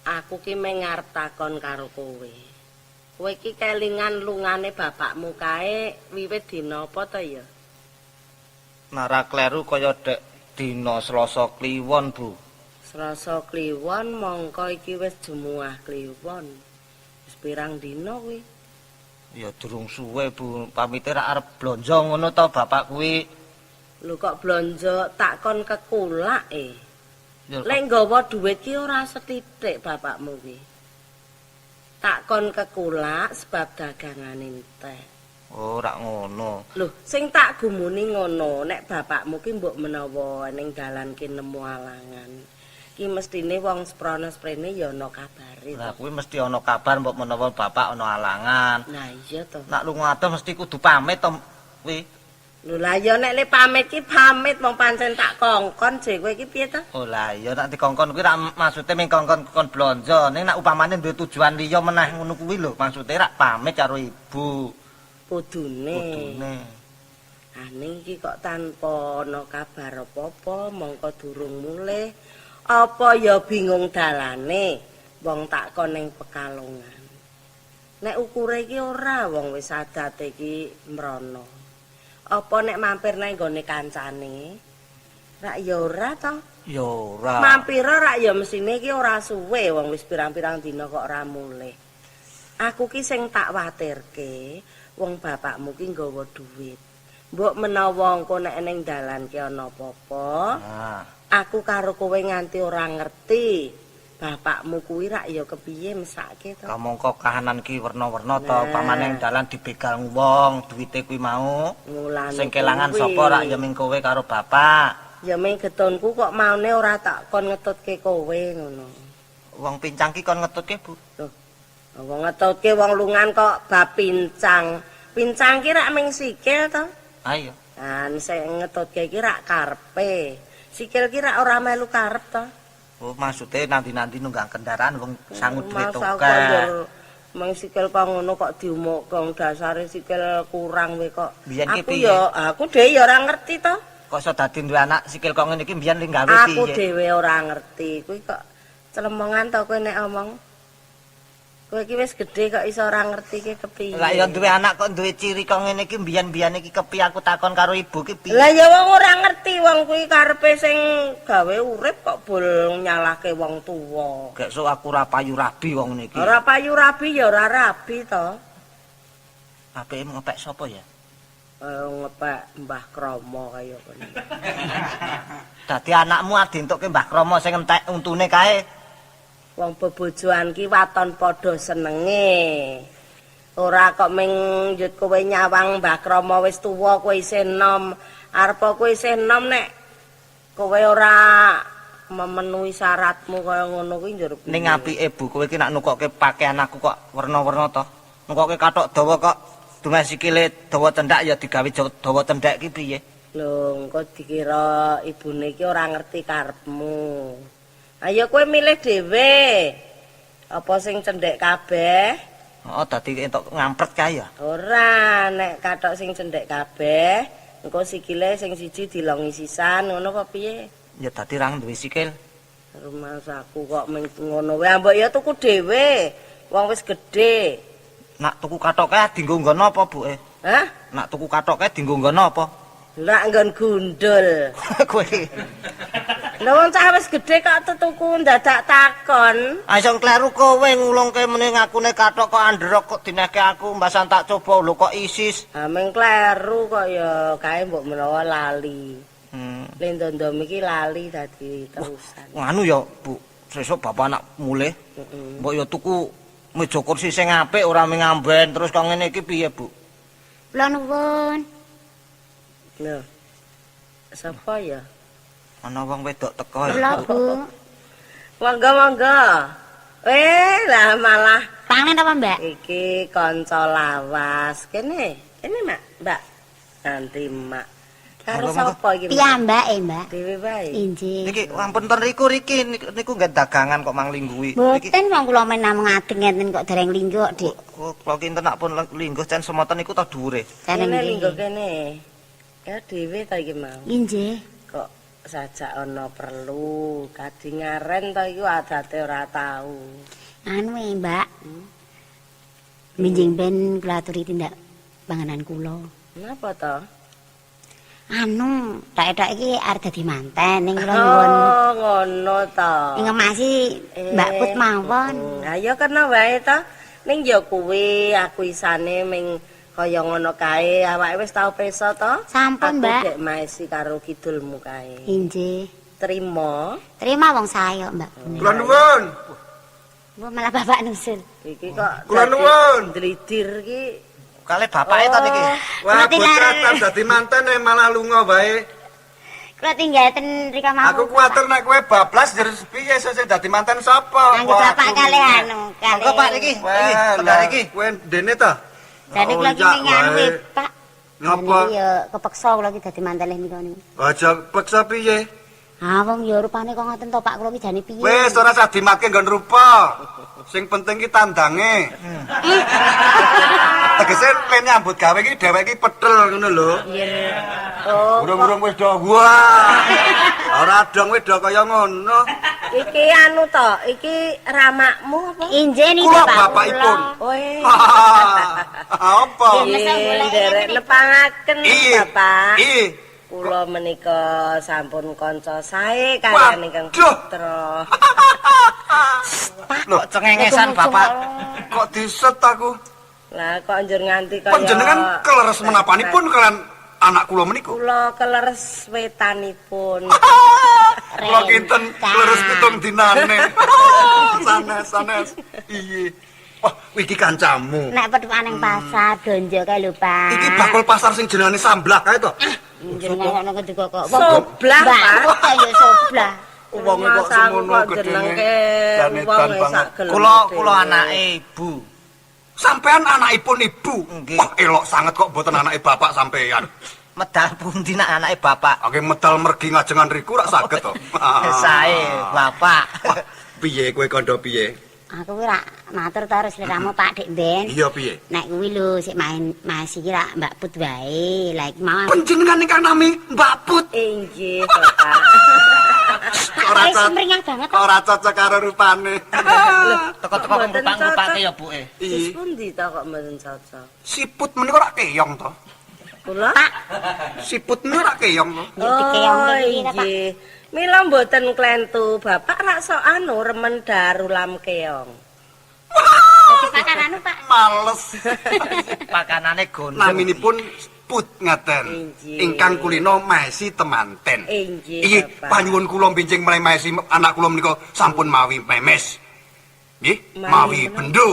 Aku ki meng ngarep takon karo kowe. Kowe iki kelingan lungane bapakmu kae wiwit dina apa to ya? Nara kleru kaya dek dina Selasa Kliwon, Bu. Selasa Kliwon mongko iki wis Jemuah Kliwon. Wis pirang dina kuwi? Ya durung suwe, Bu. Pamite ra arep blonjo ngono to bapak kuwi. Lho kok blonjo tak kon kekulak e. Ya, Lek nggawa dhuwit ki ora sethithik bapakmu kuwi. Tak kon kekulak sebab dagangane entek. Oh, ora ngono. Lho, sing tak gumuni ngono, nek bapakmu ki mbok menawa ning dalan ki nemu alangan. Ki mestine wong seprana-sprene ya ana kabare. Lah to. kuwi mesti ana kabar mbok menawa bapak ana alangan. Lah iya to. Nak lunga adoh mesti kudu pamit to kuwi. Lho lah ya nek le pamit ki pamit wong pancen tak kongkon je kowe iki piye to? Oh lah iya nek dikongkon kuwi rak maksude mung kongkon kon blonjo. Ning nek upamane duwe tujuan liya meneh ngono kuwi lho, maksude rak pamit karo ibu. Kudune. Kudune. Ah ning iki kok tanpa ana kabar apa-apa, mongko durung mulih. Apa ya bingung dalane wong tak kon ning Pekalongan. Nek ukure iki ora wong wis adate iki mrono. Apa nek mampir nang nggone kancane? Rak ya ora to. Ya ora. Mampir rak ya mesine iki ora suwe wong wis pirang-pirang dina kok ora mulih. Aku ki sing tak watirke wong bapakmu ki nggawa dhuwit. Mbok menawa engko nek ning dalan ki ana apa-apa, Nah, aku karo kowe nganti ora ngerti. Bapakmu kuwi rak ya kepiye mesake to. kamangka kahanan ki werna-werna to, Nah. upamane ning dalan dibegal wong, duwite kuwi mau. Mulane Sing kelangan kuwi. sapa rak ya ming kowe karo bapak. Ya ming getonku kok maune ora tak kon ngetutke kowe ngono. Wong pincang ki kon ngetutke, Bu. Loh, wong ngetutke wong lungan kok bab pincang. Pincang ki rak ming sikil to. Ayo. Kan sing ngetutke iki rak karepe. Sikil ki rak ora melu karep to. Oh, maksude nanti-nanti nunggang kendaraan wong sangu duit Masa akeh. kok njur meng sikil kok ngono kok diumuk kong dasare sikil kurang we kok. Biyen ki Aku piye? ya aku dhewe ya ora ngerti to. Kok iso dadi duwe anak sikil kok ngene iki mbiyen li gawe Aku piye? dhewe ora ngerti. Kuwi kok celemongan to kowe nek omong. Kowe iki wis gedhe kok iso ora ngerti ki kepiye. Lah ya duwe anak kok duwe ciri kok ngene iki mbiyen-mbiyen iki kepiye aku takon karo ibu ki piye? Lah ya wong ora ngerti wong kuwi karepe sing gawe urip kok bol nyalahke wong tuwa. Gek sok aku ora payu rabi wong ngene iki. Ora payu rabi ya ora rabi to. Apike ngepek sapa ya? Kaya ngepek Mbah Kromo kaya kono. Dadi anakmu adintukke Mbah Kromo sing entek untune kae. Wong bebojoan ki waton padha senenge. Ora kok ming njut kowe nyawang Mbah Kromo wis tuwa kowe isih enom. Arep kowe isih enom nek kowe ora memenuhi syaratmu kaya ngono kuwi njur piye? Ning apike Bu, kowe iki nak nukokke pakaian aku kok werna-werna to. Nukokke kathok dawa kok dumeh sikile dawa cendhak ya digawe dawa cendhek ki piye? Lho, engko dikira ibune iki ora ngerti karepmu. Ayo kowe milih dhewe. Apa sing cendhek kabeh? Oh, dadi entuk ngampret kae ya. Ora, nek kathok sing cendhek kabeh, engko sikile sing siji dilongi sisan ngono apa piye? Ya dadi ra duwe sikil. Rumangsaku kok mung ngono wae, mbok ya tuku dhewe. Wong wis gedhe. Nak tuku kathok kae dienggo nggon apa, Bu? Hah? Nak tuku kathok kae dienggo nggon apa? Lah nggon gundul. Kowe iki. Lha wong cah wis gedhe kok tuku ndadak takon. Ah iso kleru kowe ngulungke meni ngakune kathok kok androk kok dinehke aku mbasan tak coba lho kok isis. Ah mung kleru kok ya kae mbok menawa lali. Lendondom iki lali dadi terusan. Nganu ya, Bu. Sesuk bapak nak mulih. Heeh. Mbok ya tuku meja kursi sing apik ora mung ngamben terus kok ngene iki piye, Bu? Kula nuwun. Lho. Sapa ya? Ana wong wedok teko ya. Kula, Bu. Monggo monggo. Lah malah Panganan apa, Mbak? iki kanca lawas. Kene, kene Mak, Mbak. Nanti Mak. Karo Monggo, monggo. sapa iki? Mak? Piyambake, Mbak. Dhewe wae. Injih. Niki ampun ten riku riki niku nggih dagangan kok mang lingguhi. Niki Mboten wong kula men namung ngadeg ngeten kok dereng lingguh, Dik. kula kinten nak pun lingguh cen semonten niku ta dhuwure. Dereng Kene nggih. linggo kene. Ya dhewe ta iki mau. Injih. Kok sajak ana perlu kadingaren ta iku adate ora tau. Anu e, Mbak. Minjing ben kula aturi tindak panganan kula. Napa to? Anu, tok-tok iki arep dadi manten ning kula nyuwun Oh, ngono to. ngemasi Mbak Put mawon. Ayo kena wae to. Ning ya kuwi aku isane ming kaya ngono kae, awake wis tau preso to? Sampun, Mbak. Aku dek maesi karo kidulmu kae. Injih. Trimo Terima wong saya, Mbak. Kula nuwun. Mbok malah bapak nusul. iki kok Kula nuwun. Ndlidir iki. Kale bapake ta niki. Wah, Kula bocah tau dadi manten eh, malah lunga wae. Kula tinggal ten rika mawon. Aku kuwatir nek kowe bablas terus piye sesuk dadi manten sapa? Kanggo bapak kalih anu, kalih. Monggo Pak niki. Iki Wah, tekan lah, iki. kowe ndene ta? Jane kula iki Onjak ning anu wae. Pak. Ngapa? Jane ya kepeksa kula iki dadi manten leh nika niku. Aja peksa piye? Ah wong ya rupane kok ngoten to Pak kula iki jane piye? Wis ora usah dimatke nggon rupa. Sing penting ki tandange. Tegese le nyambut gawe iki dheweke iki petel ngono lho. Oh, Urung-urung wis do. Wah. Ora dong wis do kaya ngono. iki anu to, iki ramakmu apa? Injih niku Kula Pak. bapakipun. Oe. Apa? Nggih, nderek nepangaken Bapak. Iya. Kula menika sampun kanca sae kaliyan ingkang Waduh. putra. Loh, Kok cengengesan bapak. Kok diset aku? Lah kok njur nganti kaya Panjenengan keleres menapanipun kalian anak kula menika? Kula keleres wetanipun. Kula kinten kleres pitung dinane. Sanes sanes. Iya. Wah, iki kancamu. Nek petukan ning pasar blonjo kae lho Pak. Iki bakul pasar sing jenenge samblah kae to. Jenengan ngono keduka kok. Soblah, Mbak, Pak. kok ya soblah. Wonge kok Masaku semono kok gedene. jenengke Jane wong edan sak banget. gelem Kula dhewe. kula anake ibu. Sampean anakipun ibu. Nggih. Wah, elok sanget kok mboten anake bapak sampean. Medal pundi nak anake bapak? Oke medal mergi ngajengan riku rak saged to. Sae bapak. Wah, piye kowe kandha piye? Aku kuwi rak matur to terus sliramu Pak Dik Ben. Iya piye? Nek kuwi lho sik main masih iki rak Mbak Put wae. Lah iki mau Panjenengan ingkang nami Mbak Put. Inggih, Bapak. Ora Wis mringah banget to. Ora cocok karo rupane. Teko-teko Mboten ngrupak-ngrupake cocok. ya buke. Terus Iya. pundi to kok mboten cocok? Siput menika ora keyong to. Kula? Pak, Siput menika ora keyong to. yo dikeyong iki ta, Pak. Oh, inggih. Mila mboten klentu, Bapak rak sok anu remen darulam keong. Dadi pakaran anu, Pak. Males. Pakanane gondeng. Naminipun Put ngaten. Inggih. Ingkang kulino maesi temanten. Inggih, Iki Bapak. panyuwun kula benjing menawi maesi anak kula menika sampun mawi memes. Nggih, Mawi mawi menapa? bendo.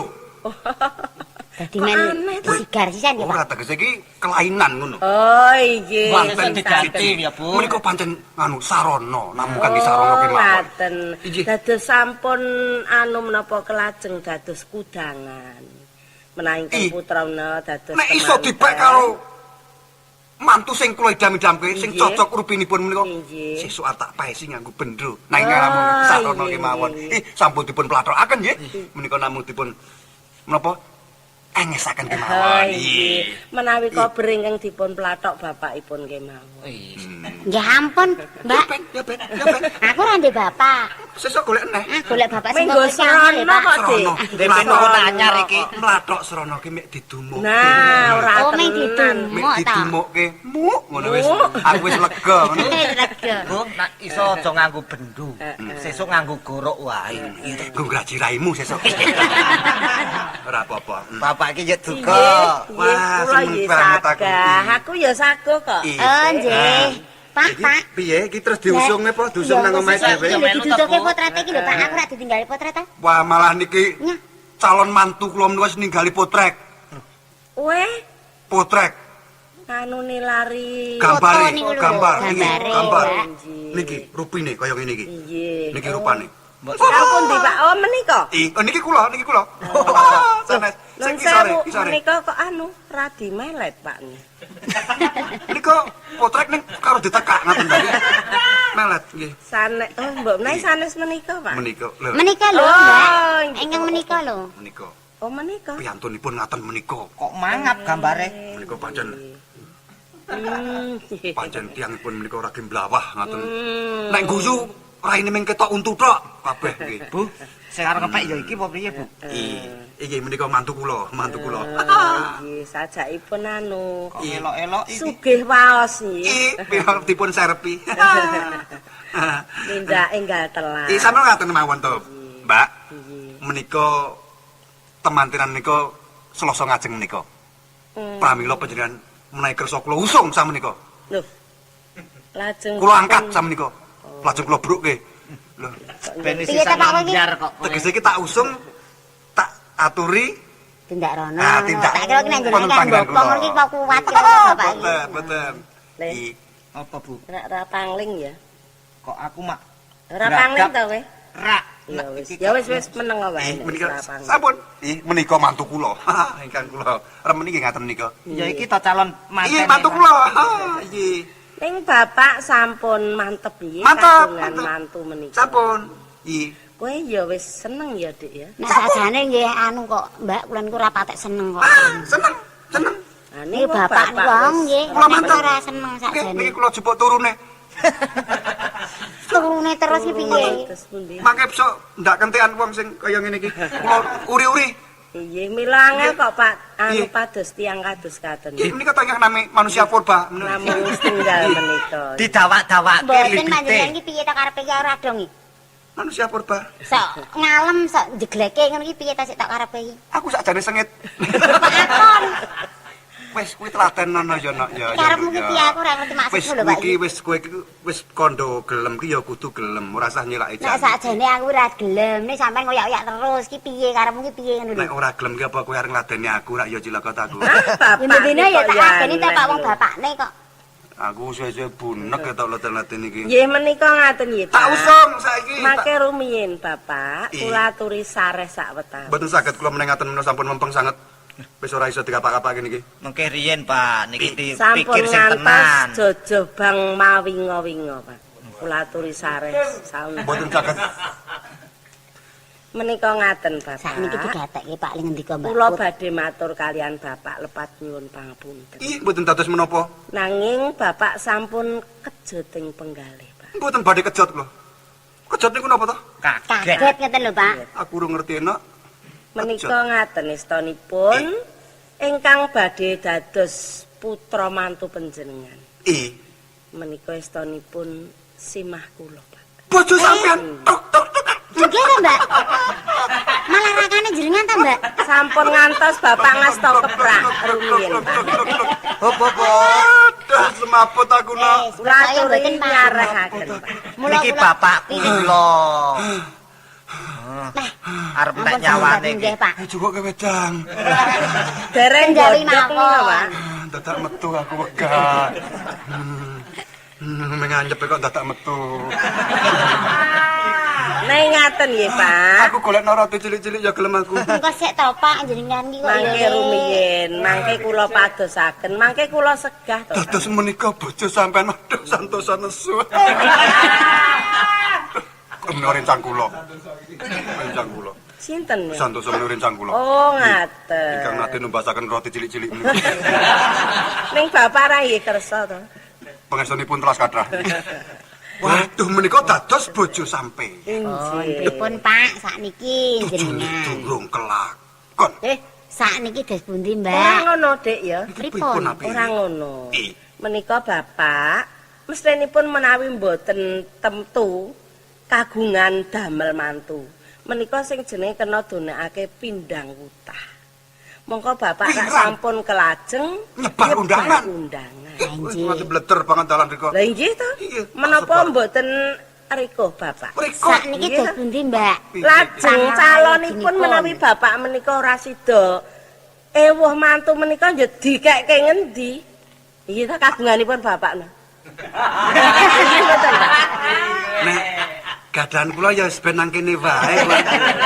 Dadi Kok men aneh to? sigar sisan ya, Ora Pak. tegese iki kelainan ngono. Oh, inggih. Wonten diganti ya, Bu. Menika pancen anu sarana, namung kangge sarana Oh, kemawon. ngaten. Inggih. Dados sampun anu menapa kelajeng dados kudangan. Menawi ingkang Ih. putra menawa dados Nek iso temanten. dipek karo mantu sing kula idam-idamke sing Inggih. cocok rupinipun menika. Inggih. Sesuk arep tak paesi nganggo bendro. Nek Oh, namung sarana inggih, kemawon. inggih. Ih, sampun dipun plathokaken nggih. Menika namung dipun menapa engesaken Oh, kemawon. inggih. Menawi kober ingkang dipun plathok bapakipun kemawon. Nggih ampun, Mbak. Ya ben, ya ben, ya ben. Aku ora ndek bapak. Sesuk golek neh. Ah, golek bapak sing Minggu kok srana kok, Dik. Srana. Dhewe nuwun anyar iki. Mlathok srana ki mek didumuk. Nah, ora Oh, ming tenan. Mek didumuk ta. didumukke. Muk ngono wis. Muk. Aku wis lega ngono. Lega. Bu, nek iso aja nganggo bendu. Sesuk nganggo gorok wae. Nggo ngraji raimu sesuk. Ora apa-apa. Bapak iki ya duka. Nggih, Wah, kula seneng nggih banget aku. sagah. Aku ya sago kok. Ih. Oh, nggih. Pak, Iki Pak. piye iki terus diusung apa diusung nang omahe dhewe? Iki lho diduduke potrete iki lho, Pak. Aku ora ditinggali potret ta. Wah, malah niki Nyah. calon mantu kula menika wis ninggali potrek. Weh, Potrek, anune lari. gambare, Foto niku lho, gambar, iki, gambare, gambar. Mbak. Niki rupine kaya ngene iki. Nggih. Niki rupane. Sampun di Pak. Oh, menika. Ih, oh, niki kula, niki kula. Sanes. Nun Sing isore, sewu, isore. menika kok anu radi melet, Pak. Nika potrek ning karo ditekak ngaten tadi. Melet nggih. Sane, oh mbok menawi sanes menika, Pak. Menika lho. Menika lho, Oh, Mbak. nggih. Ingkang menika lho. Menika Oh, menika. piyantunipun ngaten menika. Kok mangap gambare? Menika pancen Nggih. pancen tiyangipun menika ragi mlawah ngaten. Nek guyu raine mung ketok untu tok kabeh nggih. Bu, sing arep kepek ya iki apa piye, Bu? Ih, iki menika mantu kula, mantu kula. Oh, nggih, sajakipun anu Kok elok-elok iki. sugih waos nggih. Ih, pihak dipun serpi. Nindak enggal telat. Ih, sampeyan ngaten mawon to, Mbak. Nggih. Menika temantenan menika Selasa ngajeng menika. Pramila panjenengan menawi kersa kula usung samenika. Lho. Lajeng Kula angkat samenika. Lajeng kula brukke. Lho, Ben Piye sisan ta, Pak, kowe iki? ambyar kok. tegese iki tak usung tak aturi Tindak rono. Ah, tindak. Tak kira ki nek Wonten jenengan kan panggilan bopong kula. ngono ki kok kuat kira bapak iki. Boten, boten. Le. Ih, Apa, Bu? Ora ora pangling ya. Kok aku mak Ora pangling ta kowe? rak. Ya wis, ya wis wis meneng wae. Ih, nek menika ora pangling. sampun. Ih, menika mantu kula. Ingkang kula remen iki ngaten menika. Ya iki to calon manten. Iya, mantu kula. Iki. Ning bapak sampun mantep nggih Mantep, kagungan mantep. mantu menika. Sampun. Ih, Kowe ya wis seneng ya, Dik ya. Nek sajane nggih anu kok, Mbak, kula niku ora patek seneng kok. ah, seneng, seneng. Nah, Niki bapak niku wong nggih, Kula nek mantep. ora seneng Nggih, sakjane. niki kula jupuk turune. Turune terus iki piye? Terus pundi? Mangke besok ndak kentekan wong sing kaya ngene iki. Kula uri-uri. Nggih, mila angel kok Pak anu Nggih. pados tiyang kados katen. Nggih, menika tangga nami manusia purba. Namung setunggal menika. Didawak-dawakke Mboten bibite. panjenengan iki piye ta karepe iki ora dong iki. Manusia purba. Sok ngalem sok jegleke ngono iki piye ta sik tak karepe iki. Aku sakjane sengit. Pak Akon, Wis kuwi telaten nono ya nok ya. ya, karepmu ya. ki piye aku ora ngerti Wis maksudmu lho kuwi Pak. iki wis kowe iki wis kondo gelem ki ya kudu gelem, ora usah nyelaki Nek sakjane aku ora gelem, nek sampean ngoyak-oyak terus ki piye karepmu ki piye ngono lho. Nek ora gelem ki apa kowe arep ngladeni aku rak ya cilaka ta aku. Bapak Ya mbene ya kok tak adeni ta aneh Pak wong lho. bapakne kok. Aku suwe-suwe bunek ketok leten-leten iki. Nggih menika ngaten nggih, Pak. Tak usung saiki. Mangke rumiyin Bapak, Ih. kula aturi sareh sak wetah. Mboten saged kula menengaten menawa sampun mempeng sanget. Wis ora iso dikapak-kapake niki. Mengke riyen, Pak, niki Sampun dipikir sing tenan. ngantos jojoh bang mawinga-winga, Pak. Kula aturi sareh saun. Mboten saged. Menika ngaten, Bapak. Sakniki digatekke Pak li ngendika Mbak. Kula Put. badhe matur kalian Bapak lepat nyuwun pangapunten. Ih, mboten dados menapa. Nanging Bapak sampun kejoting penggalih, Pak. Mboten badhe kejot kula. Kejot niku napa to? Kaget. Kaget ngeten lho Pak. Aku urung ngerti enak. Menika ngaten estonipun ingkang badhe dados putra mantu panjenengan. Ih, Menika estonipun simah kula, Pak. bojo sampean. Tok tok tok. Nggih ta Mbak? Malah rakane jenengan ta Mbak? Sampun ngantos Bapak ngasto keprak rumiyin, Pak. Hop hop. hop. Aduh, semaput aku nak. Kula aturi nyarehaken, Pak. Niki bapak kula. Arep nek nyawane iki. Nggih, Pak. Cukup ke wedang. Dereng Kendali godhog mawon. menika, Pak. Dadak metu aku wegah. Menganjep kok dadak metu. Nek ngaten nggih, Pak. Aku golekno roti cilik-cilik ya gelem aku. Engko sik to, Pak, jenengan iki kok ya. Mangke rumiyin, mangke kula padosaken, mangke kula segah to. Pak. Dados menika bojo sampean aduh santosa nesu. Kok rencang kula. Rencang kula. Sinten ya? Santosa menika rencang kula. Oh, ngaten. Ingkang nate numbasaken roti cilik-cilik menika. Ning bapak ra nggih kersa to. Pangestunipun telas kathah. Waduh menika dados bojo sampeyan. Injih. Pripun, Pak, sakniki Tujune jenengan? durung kelakon. Sakniki dos pundi, Ora Mbak? ngono, Dik ya. Pripun? apike? Ora ngono. Eh. Menika bapak mestinipun menawi mboten temtu kagungan damel mantu. Menika sing jenenge kena donekake pindang wutah. Mongko bapak rak Pirang? sampun kelajeng Nyebar undangan. undangan. Wis mati bleter banget dalan riko. Lah inggih to. Iya, Menapa sebar. mboten rikuh bapak? Riko. Sakniki Nggih, dos to. pundi, Mbak? Lajeng calonipun Calonipun. menawi bapak menika ora sida ewuh mantu menika njuk dikekke ngendi? Iya ta kagunganipun bapak no. Nggih mboten, Pak. Nek gadahan kula ya wis ben nang kene wae.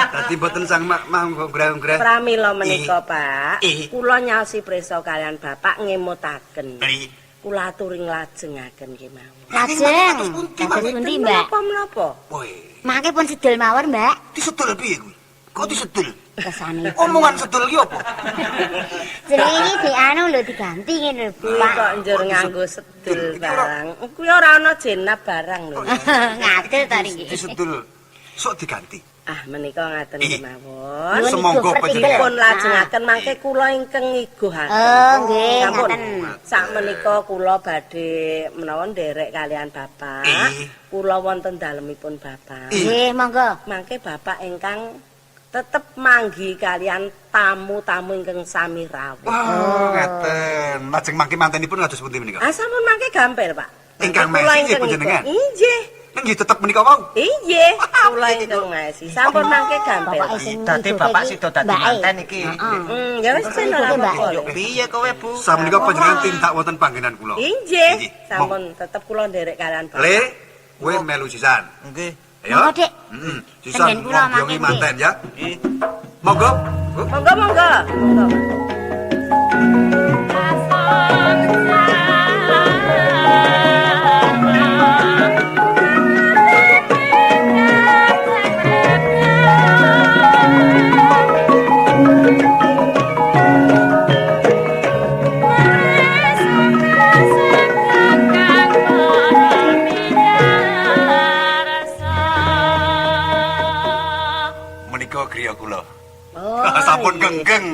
Dadi mboten sang mak manggo greh-greh. Pramila menika, Pak, Ih. kula nyaosi prisa kalian bapak ngemutaken. Ih. Kula aturi nglajengaken kemawon. Lajeng. Dados pundi, Mbak? Menapa-menapa? Woi, Mangke pun sedul mawon, Mbak. disedul piye kuwi? Kok disedul? Kesane. Omongan sedul ki apa? Jenenge iki dianu lho diganti ngene lho, Kuwi Pak. kok njur nganggo sedul barang. Kuwi ora ana jenap barang lho. Ngadil to niki. Disedul. Sok diganti. Ah, menika ngaten Ih. kemawon. Nyuwun Semonggo ibu panjenengan. Dipun lajengaken mangke kula ingkang ngiguhaken. Oh, nggih, Sampun. ngaten. Sak menika kula badhe menawa nderek kalian bapak. Ih. Kula wonten dalemipun bapak. Nggih, monggo. Mangke bapak ingkang tetep manggi kalian tamu-tamu ingkang sami rawuh. Wah, ngaten. Lajeng mangke mantenipun kados pundi menika? Ah, sampun mangke gampil, Pak. Ingkang Kula maesi nggih ingkang panjenengan? ngiguh. Inggih. Nggih tetep menika wau. Inggih, kula ingkang maesi. Sampun mangke gampil. Bapak sing Dadi ngiguhke bapak iki sida dadi mbake. manten iki. Heeh. Ya wis ben ora Mbak. apa-apa. Yo piye kowe, Bu? Samenika panjenengan tindak wonten panggenan kula. Inggih, Inggih. sampun tetep kula nderek kalian bapak. Le, kowe melu sisan. Nggih. Ayo. Monggo, Dik. Heeh. Sisan Tenggen kula ngombyongi mangke, manten ya. Nggih. Monggo. Bu. Monggo monggo. Monggo. Menika griya kula. Oh, Sampun iya. genggeng.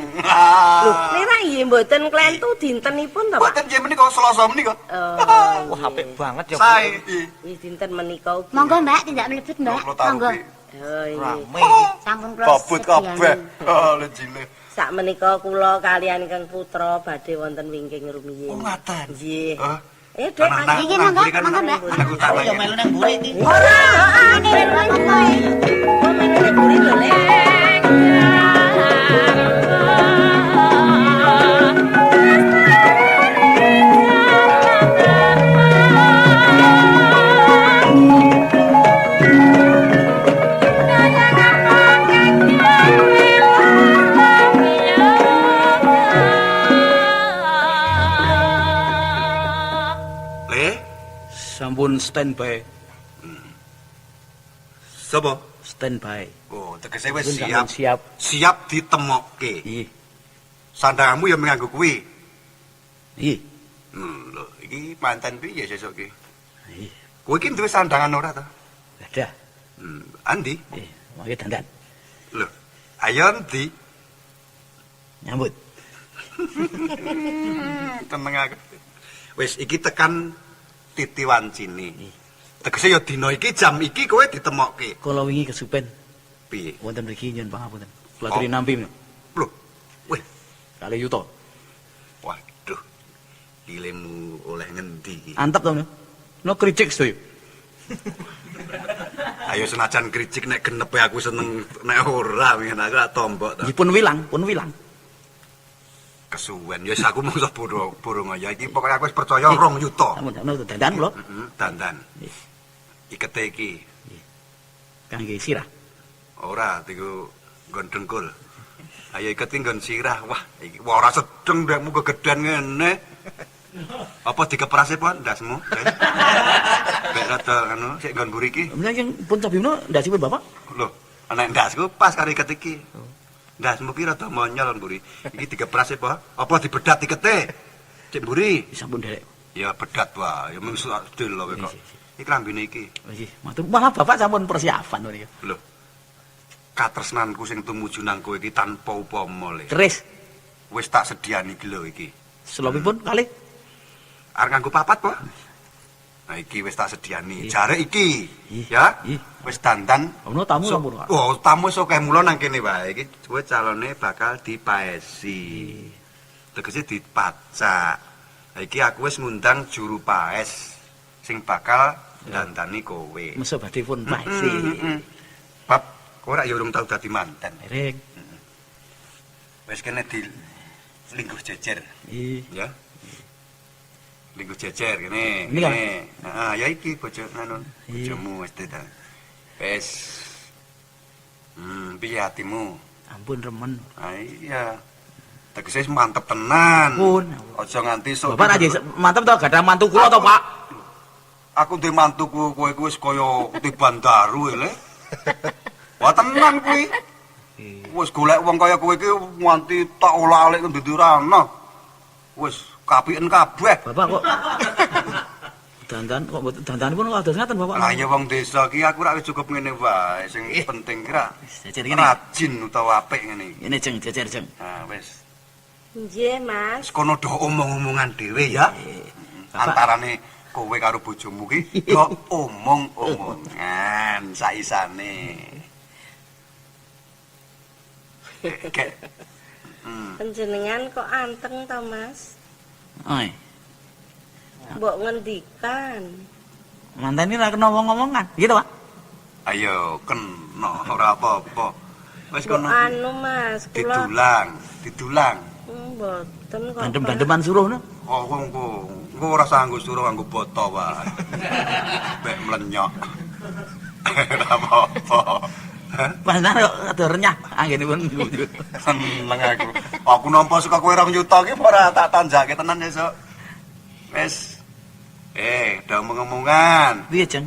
Lho, nira nggih mboten klentu dintenipun to, Pak? Mboten nggih menika Selasa menika. Oh, Wah, apik banget ya, Bu. Sae. nggih dinten menika ugi. Monggo, Mbak, tindak mlebet, Mbak. Kula taruh Monggo. ki. Oh, nggih. Rame iki. Sampun kula Kabut kabeh. sediani. Oh, lejile. Sak menika kula kalian ingkang putra badhe wonten wingking rumiyin. Oh, ngaten. Nggih. Hah? Eh, Dek, Nang- nang- Iki nang monggo, mburi kan monggo, Mbak. Aku tak Aku yo melu nang mburi iki. Ora, heeh, ben Monggo. Oh, melu nang mburi lho, Le. Le, Sampun standby, sapa? standby. Oh, tegese wis Sampun siap. siap. Siap ditemokke. Nggih. Sandanganmu ya menganggo kuwi. Nggih. Lho, iki manten piye sesuk iki? Nggih. Kowe iki duwe sandangan ora ta? Dadah. Andi. Nggih, mangke dandan. Lho, ayo endi? Nyambut. Teneng aku. Wis iki tekan titi wancine. Tegese ya dina iki jam iki kowe ditemokke. Kala wingi kesupen Piye? wonten mriki nyuwun pangapunten. Kula aturi nampi menika. Lho, weh, Kalih yuta. waduh. Iki lemu oleh ngendi iki? Antep to. No kricik sedaya. Ayo senajan kricik nek genepe aku seneng nek ora ngene aku tak tombok ta. Nggih pun wilang, pun wilang. Kesuwen ya wis aku mung burung ya iki pokoke aku wis percaya 2 yuta. Sampun sampun dandan kula. Heeh, dandan. Ikete iki. Kangge sirah. Ora diku nggon dengkul. Ayo iket iki nggon sirah. Wah, iki wah ora sedeng ndekmu kegedean ngene. Apa dikeprase po ndasmu? Bek rada anu sik nggon mburi iki. Menawi sing pun cabimno ndasipun Bapak? Lho, nek ndasku pas karo iket iki. Ndasmu ki rada monyol mburi. Iki dikeprase po? Apa dibedat ikete? Cek mburi. Sampun derek. Ya bedat wae, ya mung sedil lho kok. Iki klambine iki. Nggih, matur. Malah Bapak sampun persiapan niku. Lho. Katresnanku sing tumuju nang kowe iki tanpa upama le. Keris. Wis tak sediani iki lho iki. Selopipun kalih. Arep nganggo papat po? Nah iki wis tak sediani. Jare iki, ya. Wis dandan. Ono tamu sampun. Oh, tamu wis akeh mula nang kene wae. Iki kowe calone bakal dipaesi. Tegese dipacak. Nah, iki aku wis ngundang juru paes sing bakal dandani kowe. Mesa badhe pun paesi. Bab kowe rak ya urung tau dadi manten. Dereng. Wis kene di lingguh jejer. Ya. Lingguh jejer kene. Ini. Heeh, ya iki bojo anu bojomu wis ta. Wis. Piye atimu? Ampun remen. Ah iya. Tegese wis mantep tenan. Ampun. Aja nganti sok. Bapak ra mantep to gadah mantu kula to, Pak? Aku duwe mantuku kowe kuwi wis kaya ketiban daru le. Wah tenan kuwi. Wis golek wong kaya kowe iki nganti tak olah-alik ngendi ora ana. Wis kapiken kabeh. Bapak kok dandan kok mboten dandanipun kados ngaten Bapak. Lah ya wong desa iki aku rak wis cukup ngene wae. Sing penting ki rak jejer ngene. Rajin utawa apik ngene iki. Ngene jeng jejer jeng. Ha wis. Nggih, Mas. Wis kono do omong-omongan dhewe ya. Antarane kowe karo bojomu ki do omong-omongan saisane. Kek. Panjenengan kok anteng to, Mas? Oi. Mbok ngendikan. Mantene ra kena omong-omongan, gitu, Pak? Ayo kena ora apa-apa. Wis kono. Anu, Mas, kula didulang, didulang. Mboten kok. Bandem-bandeman suruh no. Oh, engko. Engko ora sanggup suruh nganggo boto wae. Bek mlenyok. Ora apa-apa. Panjenengan kok rada renyah anggenipun. Seneng aku. Aku nampa saka kowe 2 juta iki ora tak tanjake tenan esuk. Wis. Udah omong-omongan. Piye, Jeng?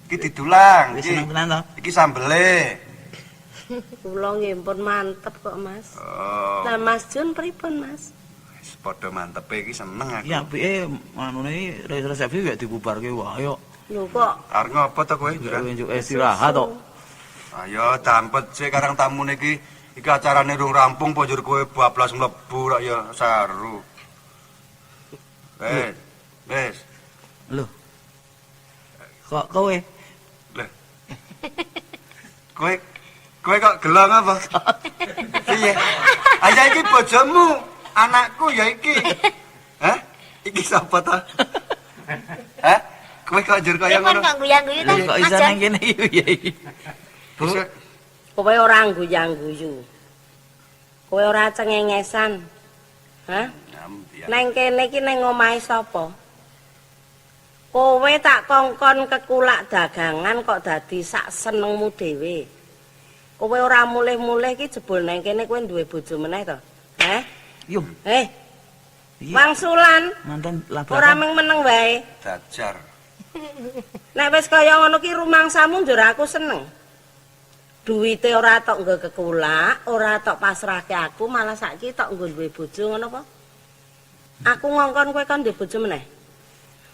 Iki didulang. Wis seneng tenan to. Iki sambele. Kula nggih pun mantep kok, Mas. Oh. Lah Mas Jun pripun, Mas? Wis padha mantepe iki seneng aku. Iki apike anune resepsi gak dibubarke wae kok. Lho kok Arep ngopo to kowe? Njuk istirahat to. Ayo dampet sik karang tamune iki. Iki acarane rung rampung apa njur kowe bablas mlebu rak ya saru. Wes. Wes. Lho. Kok kowe? Lho. Kowe kowe kok gelo apa? Piye? Ayo iki bojomu, anakku ya iki. Hah? Iki sapa ta? Hah? Kowe kok njur kaya Pripun ngono? kok guyang-guyu ta? Kok Mas iso Jon? nang kene iki piye iki? Bu, kowe ora guyang-guyu. Kowe ora cengengesan. Hah? Neng kene iki neng omahe sapa? Kowe tak kongkon kekulak dagangan kok dadi sak senengmu dhewe. Kowe ora mulih-mulih iki jebul neng kene kowe duwe bojo meneh to? Heh? Yo, Eh, piye? wangsulan Mantan ora labrakan. mung meneng wae. Dajar. Nek wis kaya ngono ki rumangsamu njur aku seneng. Duwite ora tok nggo kekulak, ora tok pasrahke aku, malah saiki tok nggo duwe bojo ngono apa? Aku ngongkon kowe kon duwe bojo meneh.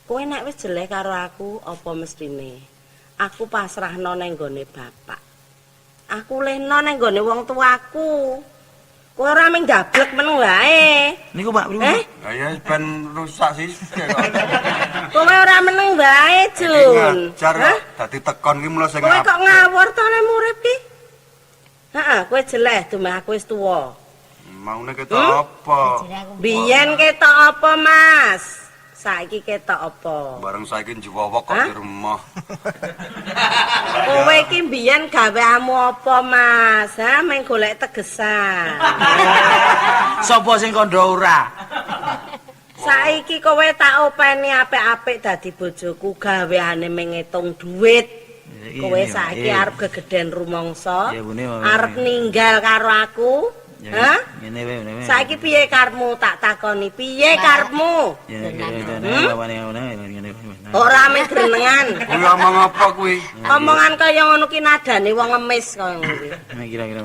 Kowe nek wis jeleh karo aku, apa mestine? Aku pasrahno nang nggone bapak. Aku lehno nang nggone wong tuaku. Kowe ora mung dablek meneng wae. Niku Pak, pripun? Eh? Lah ya ben rusak sih kok. Kowe ora meneng wae, Jun. Ngajar Hah? kok dadi tekon ki mula sing Kowe kok ngawur to nek urip ki? Heeh, kowe jeleh dumeh aku wis tuwa. Maune ketok apa? Biyen ketok apa, Mas? Saiki ketok apa? Bareng saiki njuwowok kok Hah? di rumah. Kowe iki biyen gaweamu apa, Mas? Ha, meng golek tegesan. Sopo sing kandha ora? Saiki kowe tak openi apik-apik dadi bojoku, gaweane meng ngitung duit. Kowe saiki arep gegeden rumangsa, Iya, Bune, wae. arep ninggal karo aku. Hah? Ngene wae, ngene wae. Saiki piye karepmu tak takoni? Piye karepmu? Ora mung grenengan. Kuwi omong apa kuwi? Omongan kaya ngono ki nadane wong ngemis kaya ngono kuwi. Kira-kira.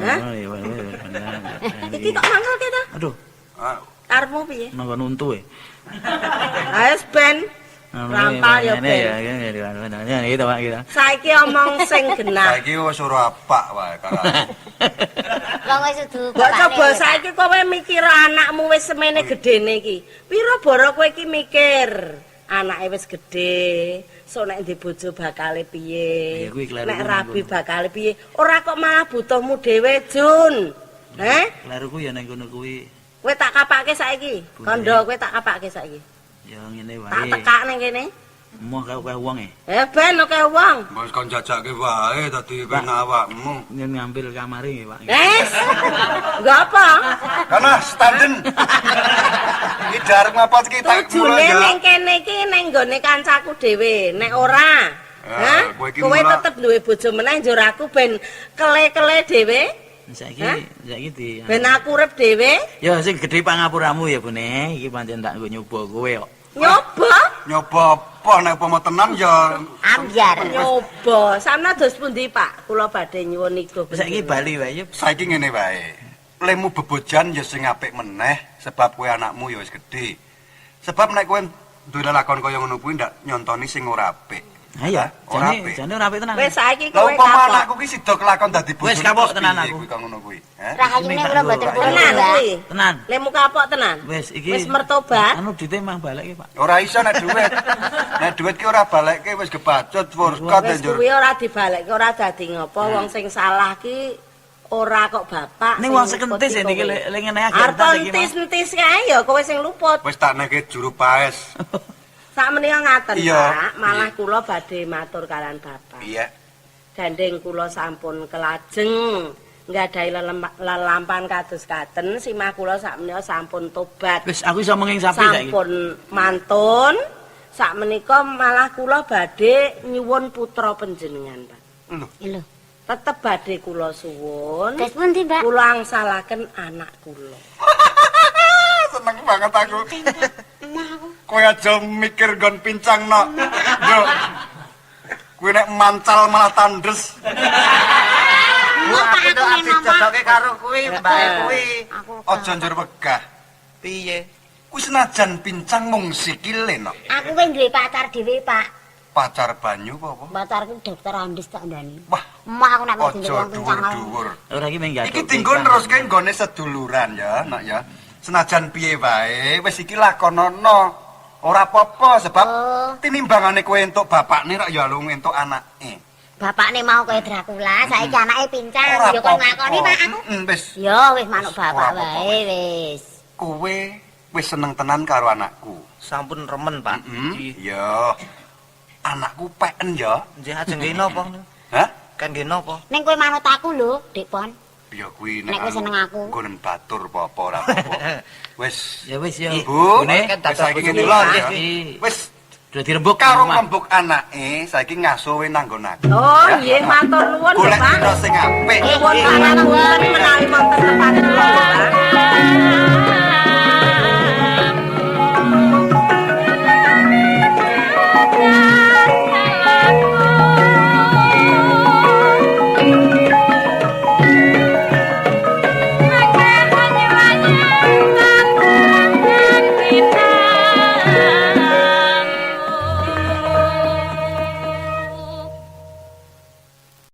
Iki kok mangkel ki to? Aduh, Ah, Karepmu piye? nanggon untu e. Ayo ben. Rampal ya ben. Gitu, Pak, gitu. Saiki omong sing genah. Saiki wis ora apak wae karo. Wong wis kudu Mbok coba saiki kowe mikir anakmu wis semene gedene iki. Pira boro kowe iki mikir? Anake wis gedhe, sok nek ndek bojo bakale piye? Ya, kuwi kleru Nek kuwi rabi ngono. bakale piye? Ora kok malah butuhmu dhewe, Jun. Heh? Kleruku ya nang kono kuwi. Kowe tak kapake saiki. Kandha kowe tak kapake saiki. Ya ngene Tak wae. tekak ning kene. Emoh kaya akeh wong e. Eh ben akeh wong. Mbok kon jajake wae dadi ben awakmu. Nyen ngambil kamare nggih, Pak. Wes. Enggak apa. Karena standen. Iki darep ngapa iki tak Tujune mulai ya. ning kene iki ning nggone kancaku dhewe. Nek ora, Ah, hah? kowe iki Kowe mula- tetep duwe bojo meneh njur aku ben kele-kele dhewe, Saiki Hah? saiki di ben aku urip dhewe. Ya sing gedhe pangapuramu ya, Bune. Iki pancen tak nggo nyoba kowe kok. Nyoba, Nyoba apa nek upama tenan ya Ambyar. nyoba. Sampeyan dos pundi, Pak? Kula badhe nyuwun iku. Saiki bali wae ya. Saiki ngene wae. Lemu bebojan ya sing apik meneh sebab kowe anakmu ya wis gedhe. Sebab nek kowe duwe lelakon kaya ngono kuwi ndak nyontoni sing ora apik. Ha iya, Ora jane apik. jane ora apik tenan. Wis saiki Lah kowe upama kapok. anakku ki sida kelakon dadi bojone. Wis kapok terus tenan piye aku. Kuwi kaya ngono kuwi. Heh? Rahayune kula mboten purun, Tenan Mbak. kuwi. Tenan. Lemu kapok tenan. Wis iki Wis mertobat. Anu dite mang balekke, Pak. Ora iso nek duit. Nek duit ki ora balekke wis kebacut furqat Wis njur. kuwi ora dibalekke, ora dadi ngopo wong sing salah ki ora kok bapak. Ning wong sekentis ya niki le ngene agak Arep entas iki. Mas. entis-entis kae ya kowe sing luput. Wis tak neke juru paes. Sak menika ngaten, Iya. Pak, malah kula badhe matur kalian bapak. Iya. Gandeng kula sampun kelajeng nggadahi lelampan kados katen, simah kula sak menika sampun tobat. Wis aku iso menging sapi saiki. Sampun mantun. Sak menika malah kula badhe nyuwun putra panjenengan, Pak. Lho, Lho. Tetep badhe kula suwun. Terus pundi, Mbak? Kula angsalaken anak kula. seneng banget aku. Emah aku. Kowe aja mikir nggon pincang nok. Yo. Kowe nek mancal malah tandes. Emah Pak aku ning omah. Dijodoke karo kuwi, mbake kuwi. Aku Aja njur wegah. Piye? Kuwi senajan pincang mung sikile nok. Aku wis duwe pacar dhewe, Pak. Pacar banyu apa apa? Pacarku dokter Andes tak ndani. Wah, Emah aku nek mesti aja wong pincang. dhuwur-dhuwur. Ora iki mung gathuk. Iki dinggo neruske nggone seduluran ya, nak ya. Senajan piye wae, wis iki lakonono. Ora apa-apa sebab Oh. tinimbangane kowe entuk bapakne rak ya lu entuk anake. Bapakne mau kaya Dracula, saiki anake pincang. Ora Ya kon nglakoni, Pak aku. Wis Ya wis manuk Ora bapak apa-apa, wae wis. kowe wis seneng tenan karo anakku. Sampun remen, Pak. Heeh. Ya. Anakku peken ya. Nggih ajeng nggih napa? Hah? Kan nggih napa? Ning kowe manut aku lho, Dik Pon. Ya kuwi Nek kowe seneng aku. Nggonen batur apa-apa ora apa-apa. Wis. Ya wis ya. Bu, Bune, wis saiki ngene lho ya. Wis Sudah dirembuk karo omah. rembug anake saiki ngasowe nang nggon aku. Oh, nggih matur nuwun, Golek Pak. dina sing apik. Nyuwun pangapunten menawi wonten lepat kula, Pak.